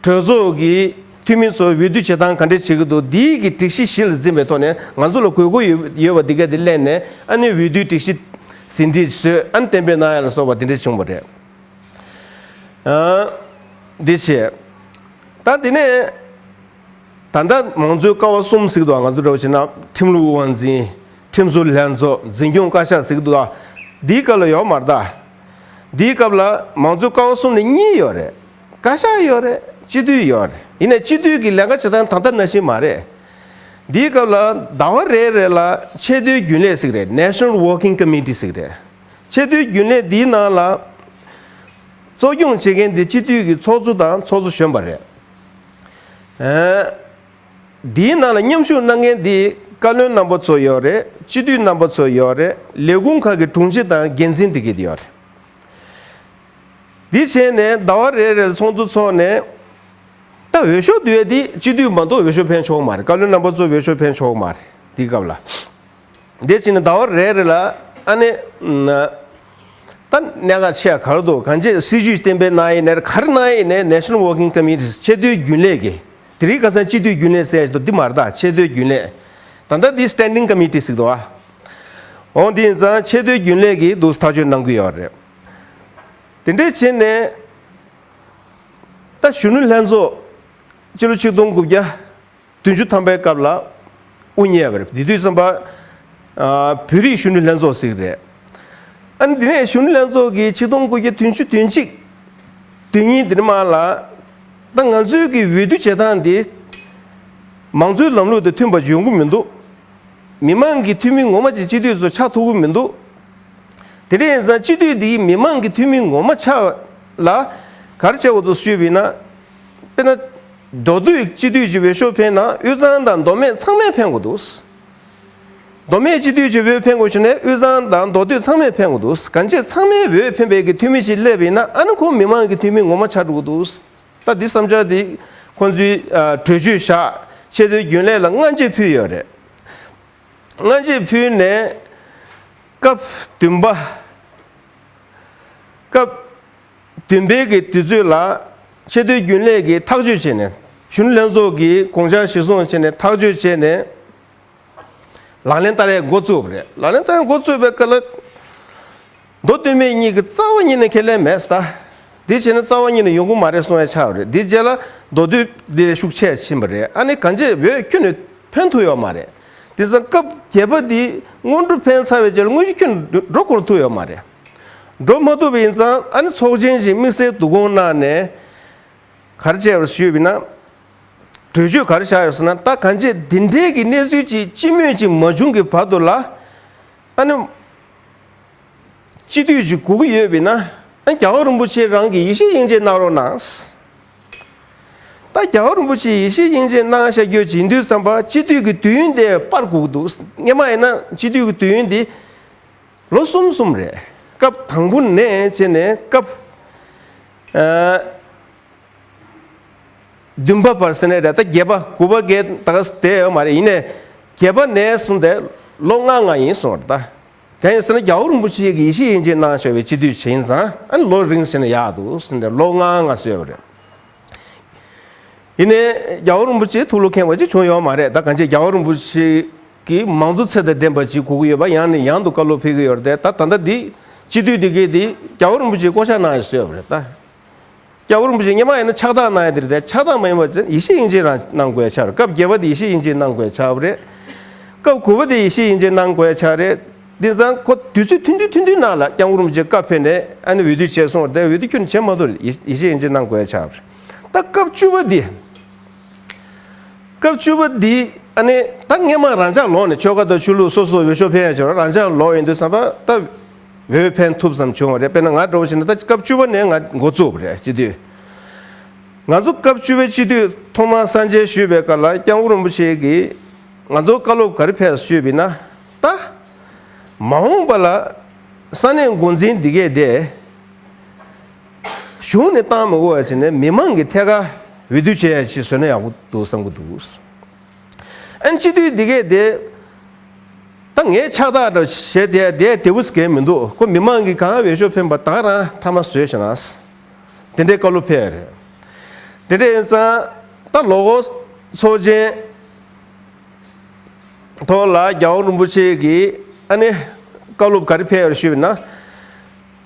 གྲོས་ཚོགས་ཀྱི་འཐུས་མི་ཚོ་འོས་བསྡུ་བྱེད་སྟངས་ག་འདྲས་བྱེད་ཀྱི་འདུག་འདིའི་གི་སྒྲིག་གཞི་གཞི་ལ་འཛིན་པའི་ཐོག་ནས་ང་ཚོ་ལ་དགོས་མཁོ་ཡོད་ཡོད་པ་འདི་ག་དེ་གླས་ནས། ཨ་ནི་འོས་བསྡུའི་སྒྲིག་གཞི་ཟིན་བྲིས་བཟོས། ཨ་ནི་གཏན་འབེབས་གནང་ཡ་ལ་སོགས་པ་འདི་འདྲས་བྱུང་བ་རེད། ཨ། འདི་བྱས། ད་འདི་ནས་ད་ལྟ་མང་གཙོའི་ཀ་བ་གསུམ་ཟེར་གྱི་འདུག་ང་ཚོ་འདྲ་བོ་བྱས་ན་ཁྲིམས་ལུགས་དབང་འཛིན། ཁྲིམས་བཟོ་ལྷན་ཚོགས། འཛིན་སྐྱོང་བཀའ་ཤག་ཟེར་གྱི་འདུག་འདིའི་སྐབས་ལ་ཡོད་མ་རེད་ད། འདིའི་སྐབས་ལ་མང་གཙོའི་ཀ་བ་གསུམ་ནས་གཉིས་ཡོད་རེད། བཀའ་ཤག་ཡོད་རེད། སྤྱི་འཐུས་ཡོད་རེད། ཡིན་ནའི་སྤྱི་འཐུས་ཀྱི་ལས་ཀ་བྱེད་སྟངས་ད་ལྟ་ནང་བཞིན་མ་རེད། འདིའི་སྐབས་ལ་ཟླ་བ་རེ་རེ་ལ་ཆེས་མཐོའི་རྒྱུན་ལས་ཟེར་གྱི་རེད། National Working Committee ཟེར་གྱི་རེད། ཆེས་མཐོའི་རྒྱུན་ལས་འདིའི་ནང་ལ་གཙོ་སྐྱོང་བྱེད་མཁན་དེ་སྤྱི་འཐུས་ཀྱི་ཚོགས་གཙོ་དང་ཚོགས་གཙོ་གཞོན་པ་རེད། ཨ། འདིའི་ནང་ལ་མཉམ་ཞུགས་གནང་མཁན་དེ་བཀའ་བློན་རྣམ་པ་ཚོ་ཡོད་རེད། སྤྱི་འཐུས་རྣམ་པ་ཚོ་ཡོད་རེད། ལས་ཁུངས་ཁག་གི་དྲུང་ཆེ་དང་འགན་འཛིན་དེ་གས་དེ་ཡོད་རེད། འདི་བྱས་ནས་ཟླ་བ་རེ་རེར་ཚོགས་འདུ་ཚོགས་ནས། ད་འོས་ཤོག་བསྡུ་ཡས་འདི་སྤྱི་འཐུས་མ་གཏོགས་འོས་ཤོག་འཕེན་ཆོག་མ་རེད། བཀའ་བློན་རྣམ་པ་ཚོ་འོས་ཤོག་འཕེན་ཆོག་མ་རེད། དེའི་སྐབས་ལ། དེ་བྱས་ནས་ཟླ་བ་རེ་རེ་ལ་ཨ་ནི་ད་གནད་འགག་ཆེ་ག་རེ་འདུག་གང་ཅི་སྲིད་ཇུས་གཏན་འབེབས་གནང་ཡིན་ནའི་ག་རེ་གནང་ཡིན་ནའི་National Working Committees ཆེས་མཐོའི་རྒྱུན་ལས་ཀྱི། དེ་རིང་ཁ་སང་སྤྱི་འཐུས་རྒྱུན་ལས་ཟེར་ཞིག་འདུག་འདི་མ་རེད་ད། ཆེས་མཐོའི་རྒྱུན་ལས། ད་ལྟ་འདི་Standing Committee ཟེར་འདུག་ཨ། འོང་དེ་ཡིན་ཙང་ཆེས་མཐོའི་རྒྱུན་ལས་ཀྱིས་འདུག་ཐག་གཅོད་གནང་གི་ཡོད་རེད། དེ་འདྲས་བྱས་ནས་ད་གཞོན་ནུ་ལྷན་ཚོགས་སྤྱི་ལོ་ཆིག་སྟོང་དགུ་བརྒྱ་བདུན་ཅུ་ཐམ་པའི་སྐབས་ལ་དབུ་བརྙེས་པ་རེད། དེ་དུས་ཙམ་པ་ཨ་བོད་རིགས་གཞོན་ནུ་ལྷན་ཚོགས་ཟེར་གྱི་རེད། ཨ་ནི་དེ་ནས་གཞོན་ནུ་ལྷན་ཚོགས་ཀྱིས་ཆིག་སྟོང་དགུ་བརྒྱ་བདུན་ཅུ་དོན་གཅིག་དོན་གཉིས་དེ་ནས་མར་ལ་ད་ང་ཚོའི་གི་འོས་བསྡུ་བྱེད་སྟངས་འདི་མང་གཙོའི་ལམ་ལུགས་དང་མཐུན་པ་ཡོང་གི་མི་འདུག་མི་མང་གི་འཐུས་མི་ངོ་མ་ཅིག་སྤྱི་འཐུས་ཚོ་ཆགས་ཐུབ་ཀྱི་མི་འདུག་དེ་འདྲ་ཡིན་ཙང་སྤྱི་འཐུས་འདིའི་མི་མང་གི་འཐུས་མི་ངོ་མ་ཆགས་ལ་ག་རེ་བྱེད་དགོས་འདུག་ཞུས་པ་ཡིན་ན། དཔེར་ན། མདོ་སྟོད་སྤྱི་འཐུས་ཀྱི་འོས་ཤོག་འཕེན་ན་དབུས་གཙང་དང་མདོ་སྨད་ཚང་མས་འཕེན་དགོས་འདུག་མདོ་སྨད་སྤྱི་འཐུས་ཀྱི་འོས་འཕེན་དགོས་བྱུང་ན་དབུས་གཙང་དང་མདོ་སྟོད་ཚང་མས་འཕེན་དགོས་འདུག་གང་ཅི་ཚང་མས་འོས་འཕེན་པའི་གི་འཐུས་མི་ཞིག་སླེབས་པ་ཡིན་ན་ཨ་ནི་ཁོ་མི་མང་གི་འཐུས་མི་ངོ་མ་ཆགས་འགྲོ་གི་འདུག་ད་འདི་བསམ་འཆར་འདི་ཁོང་ཚོའི་ཨ་གྲོས་ཆོད་བཞག་ཆེས་མཐོའི་རྒྱུན་ལས་ལ་སྔ་རྗེས་ཕུལ་ཡོད་རེད། སྔ་རྗེས་ཕུལ་ནས་སྐབས་བདུན་པ། སྐབས་བདུན་པའི་གི་དུས་ཚོད་ལ་ཆེས་མཐོའི་རྒྱུན་ལས་ཀྱིས་ཐག་གཅོད་བྱས་ནས་གཞོན་ནུ་ལྷན་ཚོགས་ཀྱིས་དགོངས་འཆར་གཞིར་བཟུང་བྱས་ནས་ཐག་གཅོད་བྱས་ནས་ལག་ལེན་བསྟར་ཡས་འགོ་བཙུགས་པ་རེད། ལག་ལེན་བསྟར་ཡས་འགོ་བཙུགས་པའི་སྐབས་ལ་མདོ་སྟོད་སྨད་གཉིས་ཀྱི་རྩ་བ་ཉིད་ནས་ཁས་ལེན་མེད་ཟེར། ད་དེ་བྱས་ན་རྩ་བ་ཉིད་ནས་ཡོང་གི་མ་རེད་གསུང་ཡ་ཆགས་པ་རེད། དེ་རྗེས་ལ་མདོ་སྟོད་འདི་ལས་ཤུགས་ཆེ་ཕྱིན་པ་རེད། ཨ་ནི་གང་ཅི་འོས་ཁྱོན་ནས་འཕེན་ཐུབ་ཡོད་མ་རེད། དེ་ཙང་སྐབས་བརྒྱད་པ་འདི་སྔོན་འགྲོ་འཕེན་ཚར་བའི་རྗེས་ལ་དངོས་གཞི་ཁྱོན་ནས་འགྲོ་འགྲོ་འཁོར་ཐུབ་ཡོད་མ་རེད། འགྲོ་མ་ཐུབ་པ་ཡིན་ཙང་ཨ་ནི་ཚོགས་ཆེན་ཞིག་དམིགས་བསལ་བསྡུ་སྐོང་གནང་ནས་ག་རེ་བྱས་པར་ཞུས་པ་ཡིན་ན། གྲོས་ཆོད་ག་རེ་བཞག་ཡོད་ཟེར་ན། ད་གང་ཅི་འདི་འདྲའི་གི་གནས་ཚུལ་ཅིག་སྤྱི་མོས་ཅིག་མ་བྱུང་གི་བར་དུ་ལ་ཨ་ནི་སྤྱི་འཐུས་ཅིག་དགོས་ཀྱི་ཡོད་པ་ཡིན་ན་ཨ་རྒྱལ་བ་རིན་པོ་ཆེ་རང་གིས་ཡེ་ཤེས་དབྱིངས་ཅན་གནང་རོགས་གནང་། ད་རྒྱལ་བ་རིན་པོ་ཆེས་ཡེ་ཤེས་དབྱིངས་ཅན་གནང་བཞག་རྒྱུ་ཡིན་དུས་ཙམ་པ་སྤྱི་འཐུས་ཀྱི་དུས་ཡུན་དེ་སྤར་དགོས་ཀྱི་འདུག་སྔོན་མ་ཡིན་ན་སྤྱི་འཐུས་ཀྱི་དུས་ཡུན་དེ་ལོ་གསུམ་གསུམ་རེད། སྐབས་དང་པོ་ནས་བྱས་ནས་སྐབས་ཨ་བདུན་པ་བར་ཟེར་ནའི་རེད། ད་བརྒྱད་པ་དགུ་པ་བརྒྱད་ད་ག་བསྡད་ཡོད་མ་རེད། ཡིན་ནའི་བརྒྱད་པ་ནས་བཟུང་སྟེ་ལོ་ལྔ་ལྔ་ཡིན་གསུངས་རེད་ད། གང་ཡིན་ཟེར་ན་རྒྱལ་བ་རིན་པོ་ཆེ་གིས་ཡེ་ཤེས་དབྱིངས་ཅན་གནང་བཞག་པའི་སྤྱི་འཐུས་བྱས་ཡིན་ཙང་ཨ་ནི་ལོ་རིང་ཟེར་ན་ཡག་འདུག་ཟེར་ནས་ལོ་ལྔ་ལྔ་བཟོས་པ་རེད། ཡིན་ནའི་རྒྱལ་བ་རིན་པོ་ཆེ་ཐུགས་བློ་ཁེངས་པ་ཅིག་བྱུང་ཡོད་མ་རེད། ད་གང་ཅི་རྒྱལ་བ་རིན་པོ་ཆེ་གིས་མང་གཙོ་ཚད་དང་ལྡན་པ་ཅིག་དགོས་ཀྱི་ཡོད་པ་ཡང་ནས་ཡང་དུ་བཀའ་སློབ་ཕེབས་ཀྱི་ཡོད་རེད་དེ། ད་ད་ལྟ་འདི་སྤྱི་འཐུས་འདི་གས་འདི་རྒྱལ་བ་རིན་པོ་ཆེས་བསྐོ་བཞག་གནང་ཡ་བཟོས་པ་རེད་ད། རྒྱལ་བ་རིན་པོ་ཆེ་སྔོན་མ་ཡིན་ན་ཕྱག་རྟགས་གནང་ཡ་དེ་རེད་དེ། ཕྱག་རྟགས་མ་ཡིན་པ་ཅིག་ཡེ་ཤེས་དབྱིངས་ཅན་རང་གནང་དགོས་ཡ་ཆགས་རེད། སྐབས་བརྒྱད་པ་དེ་ཡེ་ཤེས་དབྱིངས་ཅན་གནང་དགོས་ཡ་ཆགས་པ་རེད། སྐབས་དགུ་པ་དེ་ཡེ་ཤེས་དབྱིངས་ཅན་གནང་དགོས་ཡ་ཆགས་རེད། དེང་སང་ཁོ་དུས་ཚོད་ཐུང་ཐུང་ཐུང་ཐུང་ནང་ལ་སྐྱབས་མགོན་རིན་པོ་ཆེ་བཀའ་ཕེབས་ནས་ཨ་ནི་འོས་བསྡུ་བྱས་སོང་བ་རེད་དེ། འོས་བསྡུ་ཁྱོན་ནས་བྱས་མ་ཐུབ་རེད། ཡེ་ཡེ་ཤེས་དབྱིངས་ཅན་གནང་དགོས་ཡ་ཆགས་པ་རེད། ད་སྐབས་བཅུ་པ་འདི། སྐབས་བཅུ་པ་འདི་ཨ་ནི་ད་སྔོན་མ་རང་འཇགས་ལོག་ནས་ཆོལ་ཁ་དང་ཆོས་ལུགས་སོ་སོ་འོས་ཤོག་འཕེན་ཡ་ཆོག་རང་འཇགས་ལོག་ཡིན་དུས་ཙམ་པ་ད་འོས་འཕེན་ཐུབ་ཙམ་བྱུང་བ་རེད། དཔེར་ན་ང་འདྲ་བོ་བྱས་ན་ད་སྐབས་བཅུ་པ་ནས་ང་འགོ་བཙུགས་པ་རེད། སྤྱི་འཐུས་ང་ཚོ་སྐབས་བཅུ་པའི་སྤྱི་འཐུས་ཐོག་མར་གསར་མཇལ་ཞུས་པའི་སྐབས་ལ་སྐྱབས་མགོན་རིན་པོ་ཆེ་གིས་ང་ཚོར་བཀའ་སློབ་ག་རེ་ཕེབས་ཞུས་པ་ཡིན་ན། ད་མ་འོངས་པ་ལ་ས་གནས་འགོ་འཛིན་འདི་གས་དེ་གཞུང་ནས་བཏང་མི་དགོས་པ་བྱས་ནས་མི་མང་གིས་ཐད་ཀར་འོས་བསྡུ་བྱེད་ཡ་ཞིག་བཟོས་ན་ཡག་པོ་འདུག་བསམ་གྱི་འདུག་ཨ་ནི་སྤྱི་འཐུས་འདི་གས་དེ་ད་ངའི་ཕྱག་རྟགས་འདྲ་བྱས་དེ་དེ་བདེ་པོ་གང་མི་འདུག་ཁོ་མི་མང་གིས་གང་འོས་ཤོག་འཕེན་པ་ད་ག་རང་མཐའ་མ་བཟོས་བཞག་ན། དེ་འདྲའི་བཀའ་སློབ་ཕེབས་རེད། དེ་འདྲ་ཡིན་ཙང་ད་ལོ་འཁོར་ཚོགས་ཆེན་ཐོག་ལ་རྒྱལ་བ་རིན་པོ་ཆེ་གིས་ཨ་ནི་བཀའ་སློབ་ག་རེ་ཕེབས་ཡོད་ཞུས་པ་ན།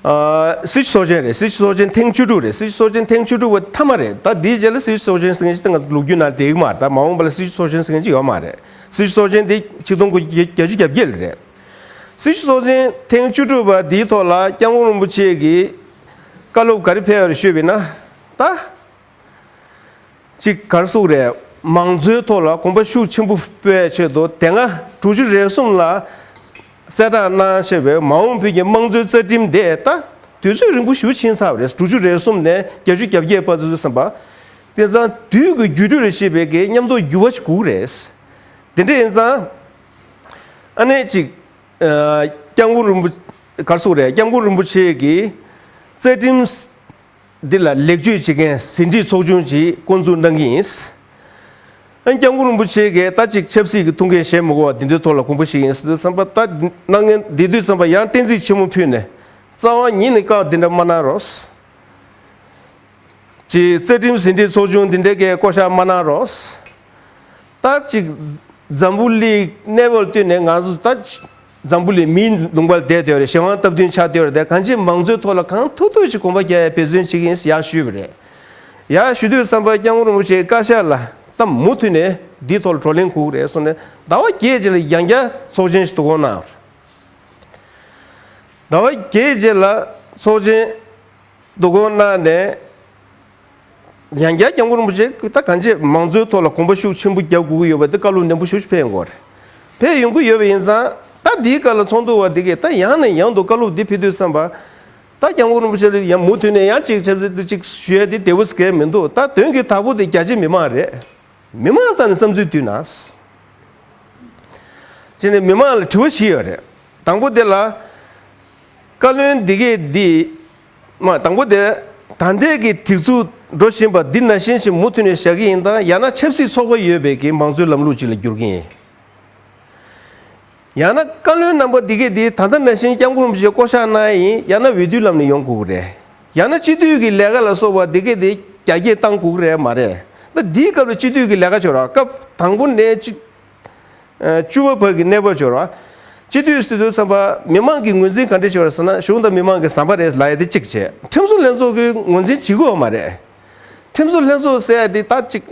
ཨ་སྲིད་སྤྱི་ཚོགས་ཆེན་རེད། སྲིད་སྤྱི་ཚོགས་ཆེན་ཐེངས་བཅུ་དྲུག་རེད། སྲིད་སྤྱི་ཚོགས་ཆེན་ཐེངས་བཅུ་དྲུག་པ་མཐའ་མ་རེད། ད་འདིའི་རྗེས་ལ་སྲིད་སྤྱི་ཚོགས་ཆེན་ཟེར་མཁན་ཅིག་ད་ང་ལོ་རྒྱུས་ནང་བསྡད་ཀྱི་མ་རེད། ད་མ་འོངས་པ་ལ་སྲིད་སྤྱི་ཚོགས་ཆེན་ཟེར་མཁན་ཅིག་ཡོད་མ་རེད། སྲིད་སྤྱི་ཚོགས་ཆེན་དེ་ཆིག་སྟོང་དགུ་བརྒྱ་བརྒྱད་ཅུ་གྱ་བརྒྱད་ལ་རེད། སྲིད་སྤྱི་ཚོགས་ཆེན་ཐེངས་བཅུ་དྲུག་པ་འདིའི་ཐོག་ལ་སྐྱབས་མགོན་རིན་པོ་ཆེ་གིས་བཀའ་སློབ་ག་རེ་ཕེབས་ཡོད་ཞུས་པ་ཡིན་ན། ད་ཅིག་ག་རེ་ཟེར་དགོས་རེད། མང་གཙོའི་ཐོག་ལ་གོམ་པ་ཤུགས་ཆེན་པོ་སྤོ་ཡའི་ཆེད་དུ་དེ་སྔ་དྲུག་ཅུ་རེ་གསུམ་ལ་གསལ་བསྒྲགས་གནང་བཞག་པའི་མ་འོངས་བོད་ཀྱི་དམངས་གཙོའི་རྩ་ཁྲིམས་དེ་ད་དུས་ཚོད་རིང་པོ་ཞེ་པོ་ཕྱིན་ཚར་བ་རེད། དྲུག་ཅུ་རེ་གསུམ་ནས་བརྒྱད་ཅུ་གྱ་བརྒྱད་བར་དུ་བསམ་པ། དེ་ཙང་དུས་ཀྱི་འགྱུར་འགྲོས་ལ་བཤད་པའི་གི་མཉམ་དུ་འགྱུར་བ་ཞིག་དགོས་རེད། དེ་འདྲ་ཡིན་ཙང་ཨ་ནི་ཅིག་ཨ་སྐྱབས་མགོན་རིན་པོ་ག་རེ་ཟེར་དགོས་རེད། སྐྱབས་མགོན་རིན་པོ་ཆེ་གིས་རྩ་ཁྲིམས་འདི་ལ་ལེགས་བཅོས་བྱེད་མཁན་ཟིན་བྲིས་ཚོགས་ཆུང་ཅིག་བསྐོ་འཛུགས་གནང་གི་ཡིན། ཨ། སྐྱབས་མགོན་རིན་པོ་ཆེ་གིས་ད་ཅིག་ཆབ་སྲིད་ཀྱི་ཐུགས་འགན་བཞེས་མི་དགོས་པ་འདི་འདྲའི་ཐོག་ལ་དགོངས་པ་བཞེས་ཡིན་ཟེར་དུས་ཙམ་པ། ད་གནང་མཁན་འདི་དུས་ཙམ་པ་ཡང་བསྟན་འཛིན་ཆེན་མོ་ཕུད་ནས། རྩ་བ་ཉིད་ནས་བཀའ་འདི་འདྲ་མ་གནང་རོགས། ཅིག་རྩ་ཁྲིམས་ཟིན་བྲིས་ཚོགས་ཆུང་འདི་འདྲའི་གི་བསྐོ་བཞག་མ་གནང་རོགས། ད་ཅིག་འཛམ་བུ་གླིང་གནས་བབ་བསྟུན་ནས་ང་ཚོ་ད་འཛམ་བུ་གླིང་མིའི་ལུང་པར་བསྡད་བསྡད་ཡོད་རེད། གཞན་དབང་སྟབས་བསྟུན་ཆགས་བསྡད་ཡོད་རེད་དེ། གང་ཅི་མང་གཙོའི་ཐོག་ལ་གང་ཐུབ་ཐུབ་ཅིག་གོམ་པ་རྒྱག་ཡའི་འབད་བརྩོན་བྱེད་ཀྱི་ཡིན་ཟེར་ཡར་ཞུས་པ་རེད། ཡར་ཞུ་དུས་ཙམ་པ་སྐྱབས་མགོན་རིན་པོ་ཆེའི་བཀའ་ཤག་ལ་ད་མུ་མཐུད་ནས་འདིའི་ཐོག་ལ་བགྲོ་གླེང་དགོས་ཀྱི་རེད་གསུངས་ནས། ཟླ་བ་བརྒྱད་རྗེས་ལ་ཡང་བསྐྱར་ཚོགས་ཆེན་ཞིག་བསྡུ་སྐོང་གནང་བ་རེད། ཟླ་བ་བརྒྱད་རྗེས་ལ་ཚོགས་ཆེན་བསྡུ་སྐོང་གནང་ནས། ཡང་བསྐྱར་སྐྱབས་མགོན་རིན་པོ་ཆེ་ད་གང་ཅི་མང་གཙོའི་ཐོག་ལ་གོམ་པ་ཤུགས་ཆེན་པོ་རྒྱག་དགོས་ཀྱི་ཡོད་པ་དེ་བཀའ་སློབ་ནན་པོ་ཞེ་པོ་ཅིག་ཕེབས་ཡོང་གི་ཡོད་རེད། ཕེབས་ཡོང་གི་ཡོད་པ་ཡིན་ཙང་། ད་འདིའི་སྐབས་ལ་ཚོགས་འདུ་བ་འདི་གས་ད་ཡང་ནས་ཡང་དུ་བཀའ་སློབ་འདི་ཕེབས་དུས་ཙམ་པ། ད་སྐྱབས་མགོན་རིན་པོ་ཆེ་ལ་ཡང་མུ་མཐུད་ནས་ཡང་ཅིག་ཆབ་སྲིད་དུ་ཅིག་ཞུ་ཡ་དེ་བདེ་པོ་ཟེར་གྱི་མི་འདུག་ད་དོན་གྱི་དག་པོ་དེ་རྒྱ་ཆེ་མི་མང་རེད། མི་མང་རྩ་ནས་བསམ་ཚུལ་བསྡུས་ན། བྱས་ནས་མི་མང་ལ་དྲི་བ་བཞི་ཡོད་རེད། དང་པོ་དེ་ལ། བཀའ་བློན་འདི་གས་འདི། མ་དང་པོ་དེ། ད་ལྟའི་གི་སྒྲིག་འཛུགས་འགྲོ་བཞིན་པ་འདི་ནང་བཞིན་ཞིག་མུ་མཐུད་ནས་བཞག་གི་ཡིན་དང་། ཡང་ན་ཆབ་སྲིད་ཚོགས་པ་ཡོད་པའི་གི་མང་གཙོའི་ལམ་ལུགས་ཅིག་ལ་འགྱུར་གྱི་ཡིན། ཡང་ན་བཀའ་བློན་རྣམ་པ་འདི་གས་འདི་ད་ལྟ་ནང་བཞིན་སྐྱབས་མགོན་རིན་པོ་ཆེ་བསྐོ་བཞག་གནང་ཡ་ཡིན། ཡང་ན་འོས་བསྡུའི་ལམ་ནས་ཡོང་དགོས་ཀྱི་རེད། ཡང་ན་སྤྱི་འཐུས་ཀྱི་ལས་ཀ་ལ་སོགས་པ་འདི་གས་འདི་རྒྱ་སྐྱེད་བཏང་དགོས་ཀྱི་རེད་མ་རེད། ད་འདིའི་སྐབས་ལ་སྤྱི་འཐུས་ཀྱི་ལས་ཀ་ཆོག་ར། སྐབས་དང་པོ་ནས་སྤྱི་ཨ། བཅུ་པ་བར་གྱི་གནས་བབ་ཆོག་ར། སྤྱི་འཐུས་སུ་དུས་ཙམ་པ་མི་མང་གི་ངོས་འཛིན་ག་འདྲ་ཞིག་ཡོད་རེད་ཟེར་ན། གཞུང་དང་མི་མང་གི་ཟམ་པ་རེད་ལབ་ཡ་དེ་གཅིག་བྱས། ཁྲིམས་བཟོ་ལྷན་ཚོགས་ཀྱི་ངོས་འཛིན་བྱེད་དགོས་པ་མ་རེད། ཁྲིམས་བཟོ་ལྷན་ཚོགས་ཟེར་ཡ་དེ་ད་ཅིག་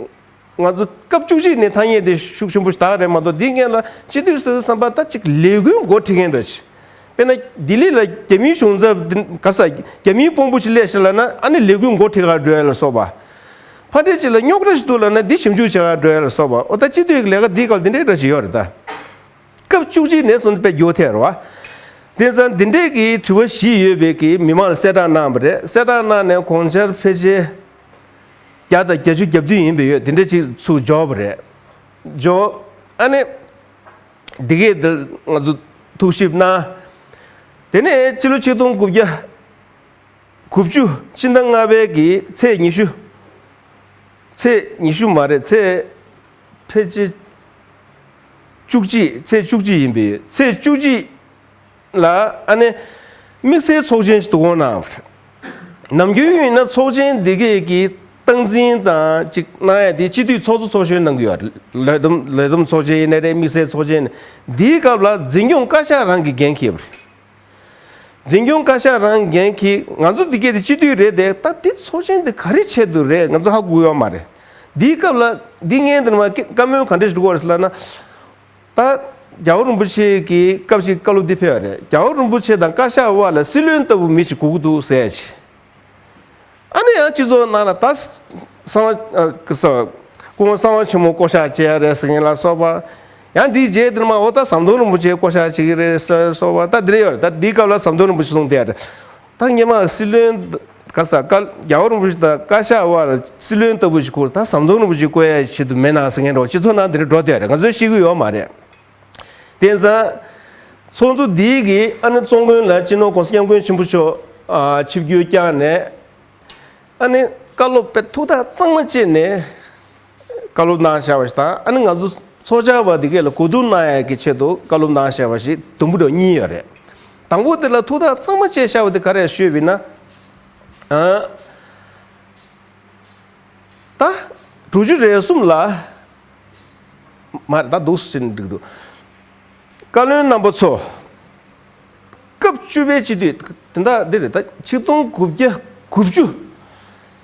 ང་ཚོ་སྐབས་བཅུ་གཅིག་ནས་ཐ་སྙད་དེ་ཤུགས་ཆེན་པོ་ཞིག་བཏགས་རེད་མ་གཏོགས། འདིའི་སྔོན་ལ་སྤྱི་འཐུས་སུ་དུས་ཙམ་པ་ད་ཅིག་ལས་འགུལ་འགོ་ཁྲིད་མཁན་འདྲ་ཞིག་དཔེར་ན་ལྡི་ལི་ལ་རྒྱ་མིའི་གཞུང་ཚབ་འདི་ག་ས་རྒྱ་མིའི་དཔོན་པོ་ཞིག་སླེབས་ཤག་ལབ་ན། ཨ་ནི་ལས་འགུལ་འགོ་ཁྲིད་ག་འགྲོ་ཡ་ལ་སོགས་པ། ཕ་འདྲེ་ཅིག་ལ་རྙོག་དྲ་ཞིག་འདུག་ལབ་ན་འདི་ཞིབ་འཇུག་བྱེད་ག་འགྲོ་ཡ་ལ་སོགས་པ། འོ་ད་སྤྱི་འཐུས་ཀྱི་ལས་ཀ་འདིའི་སྐབས་འདི་འདྲའི་འདྲ་ཞིག་ཡོད་རེད་ད། སྐབས་བཅུ་གཅིག་ནས་བཟུང་སྟེ་དཔེ་མགྱོགས་ཐལ་རེད་བ། དེང་སང་འདི་འདྲའི་གི་དྲི་བ་བཞི་ཡོད་པའི་གི་མི་མང་ལ་གསལ་བསྒྲགས་གནང་བ་རེད། གསལ་བསྒྲགས་གནང་ནས་དགོངས་འཆར་ཕལ་ཆེར་བརྒྱ་དང་བརྒྱད་ཅུ་གྱ་བདུན་ཡིན་པའི་ཡོད། དེ་འདྲ་ཅིག་ཚུར་འབྱོར་བ་རེད། འབྱོར། ཨ་ནི་འདི་གས་འདི་ང་ཚོ་ཐུགས་ཞིབ་གནང་། དེ་ནས་ཕྱི་ལོ་ཆིག་སྟོང་དགུ་བརྒྱ་དགུ་བཅུ་ཕྱི་ཟླ་ལྔ་པའི་གི་ཚེས་ཉི་ཤུ། ཚེས་ཉི་ཤུ་མ་རེད། ཚེས་ཕལ་ཆེར་བཅུ་གཅིག་ཚེས་བཅུ་གཅིག་ཡིན་པས། ཚེས་བཅུ་གཅིག་ལ་ཨ་ནི་དམིགས་བསལ་ཚོགས་ཆེན་ཞིག་བསྡུ་སྐོང་གནང་བ་རེད། ནམ་རྒྱུན་ཡིན་ན་ཚོགས་ཆེན་འདི་གས་ཀྱི་སྟངས་འཛིན་དང་ཅིག་གནང་ཡ་དེ་སྤྱི་འཐུས་ཚོགས་གཙོ་ཚོགས་གཞོན་གནང་གི་ཡོད་རེད། ལས་བསྡོམས་ལས་བསྡོམས་ཚོགས་ཆེན་ཡིན་ན་རེད། དམིགས་བསལ་ཚོགས་ཆེན་ཡིན་ན། འདིའི་སྐབས་ལ་འཛིན་སྐྱོང་བཀའ་ཤག་རང་གི་འགན་འཁྱེར་བ་རེད། འཛིན་སྐྱོང་བཀའ་ཤག་རང་འགན་འཁྱེར། ང་ཚོ་འདི་གས་དེ་སྤྱི་འཐུས་རེད་དེ། ད་འདི་ཚོགས་ཆེན་འདི་ག་རེ་ཆེད་དུ་རེད་ང་ཚོ་ཧ་གོ་ཡོད་མ་རེད། འདིའི་སྐབས་ལ་འདི་ངས་འདི་ནས་མར་བཀའ་མོལ་ག་འདྲ་ཞིག་འགྲོ་གི་རེད་ཟེར་ལབ་ན། ད་རྒྱལ་བ་རིན་པོ་ཆེ་གི་སྐབས་ཤིག་བཀའ་སློབ་འདི་ཕེབས་པ་རེད། རྒྱལ་བ་རིན་པོ་ཆེ་དང་བཀའ་ཤག་དབར་ལ་སྲིད་བློན་ལྟ་བུ་མི་ཞིག་དགོས་ཀྱི་འདུག་ཟེར་ཡ་ཅིག་ཨ་ནི་ཡང་སྤྱི་ཚོགས་ནང་ལ་ད་གསང་བ་ཨ་ཀི་སོ་སྐུ་ངོ་གསང་བ་ཆེན་མོ་བསྐོ་བཞག་བྱས་ཡ་རེད་ཟེར་མཁན་ལ་སོགས་པ། ཡང་འདིའི་རྗེས་འདིར་མ་འོ་ད་ཟམ་གདོང་རིན་པོ་ཆེ་བསྐོ་བཞག་བྱེད་ཀྱི་རེད་ཟེར་སོགས་པ། ད་འདི་རེད་ཡོད་རེད། ད་འདིའི་སྐབས་ལ་ཟམ་གདོང་རིན་པོ་ཆེ་གསུངས་བསྡད་ཡ་རེད། ད་སྔོན་མ་སྲིད་བློན་ག་ས་བཀའ་རྒྱལ་བ་རིན་པོ་ཆེ་དང་བཀའ་ཤག་དབར་སྲིད་བློན་ལྟ་བུ་ཞིག་དགོས། ད་ཟམ་གདོང་རིན་པོ་ཆེ་བསྐོ་ཡ་ཆེད་དུ་མེད་ན་ཟེར་མཁན་འདྲ་བོ་སྤྱི་ཚོགས་ནང་འདི་རེད་འགྲོ་བསྡད་ཡ་རེད། ང་ཚོས་ཤེས་ཀྱི་ཡོད་མ་རེད། དེང་སང་ཚོགས་འདུ་འདིའི་གི་ཨ་ནི་གཙོ་མགོན་ལ་སྤྱི་ནོར་༸གོང་ས་༸སྐྱབས་མགོན་ཆེན་པོ་མཆོག་ཨ་ཆིབས་བསྒྱུར་བསྐྱངས་ནས། ཨ་ནི་བཀའ་སློབ་དཔེ་ཐུགས་ཐག་གཙང་མ་བཅད་ནས་བཀའ་སློབ་གནང་བཞག་པ་ཞིག་དང་། ཨ་ནི་ང་ཚོ་ཚོགས་བཅར་བ་འདི་གས་ལ་གོ་བསྡུར་གནང་ཡག་གི་ཆེད་དུ་བཀའ་སློབ་གནང་བཞག་པ་ཞིག་དུམ་བུ་འདྲ་གཉིས་ཡོད་རེད། དང་པོ་དེ་ལ་ཐུགས་ཐག་གཙང་མ་བཅད་བཞག་པ་དེ་ག་རེ་ཞུས་པ་ཡིན་ན། ཨ། ད་དྲུག་ཅུ་རེ་གསུམ་ལ། མ་རེད། ད་འདུག་ཟིན་འགྲིག་འདུག་བཀའ་བློན་རྣམ་པ་ཚོ། སྐབས་བཅུ་པའི་སྤྱི་འཐུས་དེ་འདྲ་འདི་རེད། ད་ཆིག་སྟོང་དགུ་བརྒྱ་དགུ་བཅུ་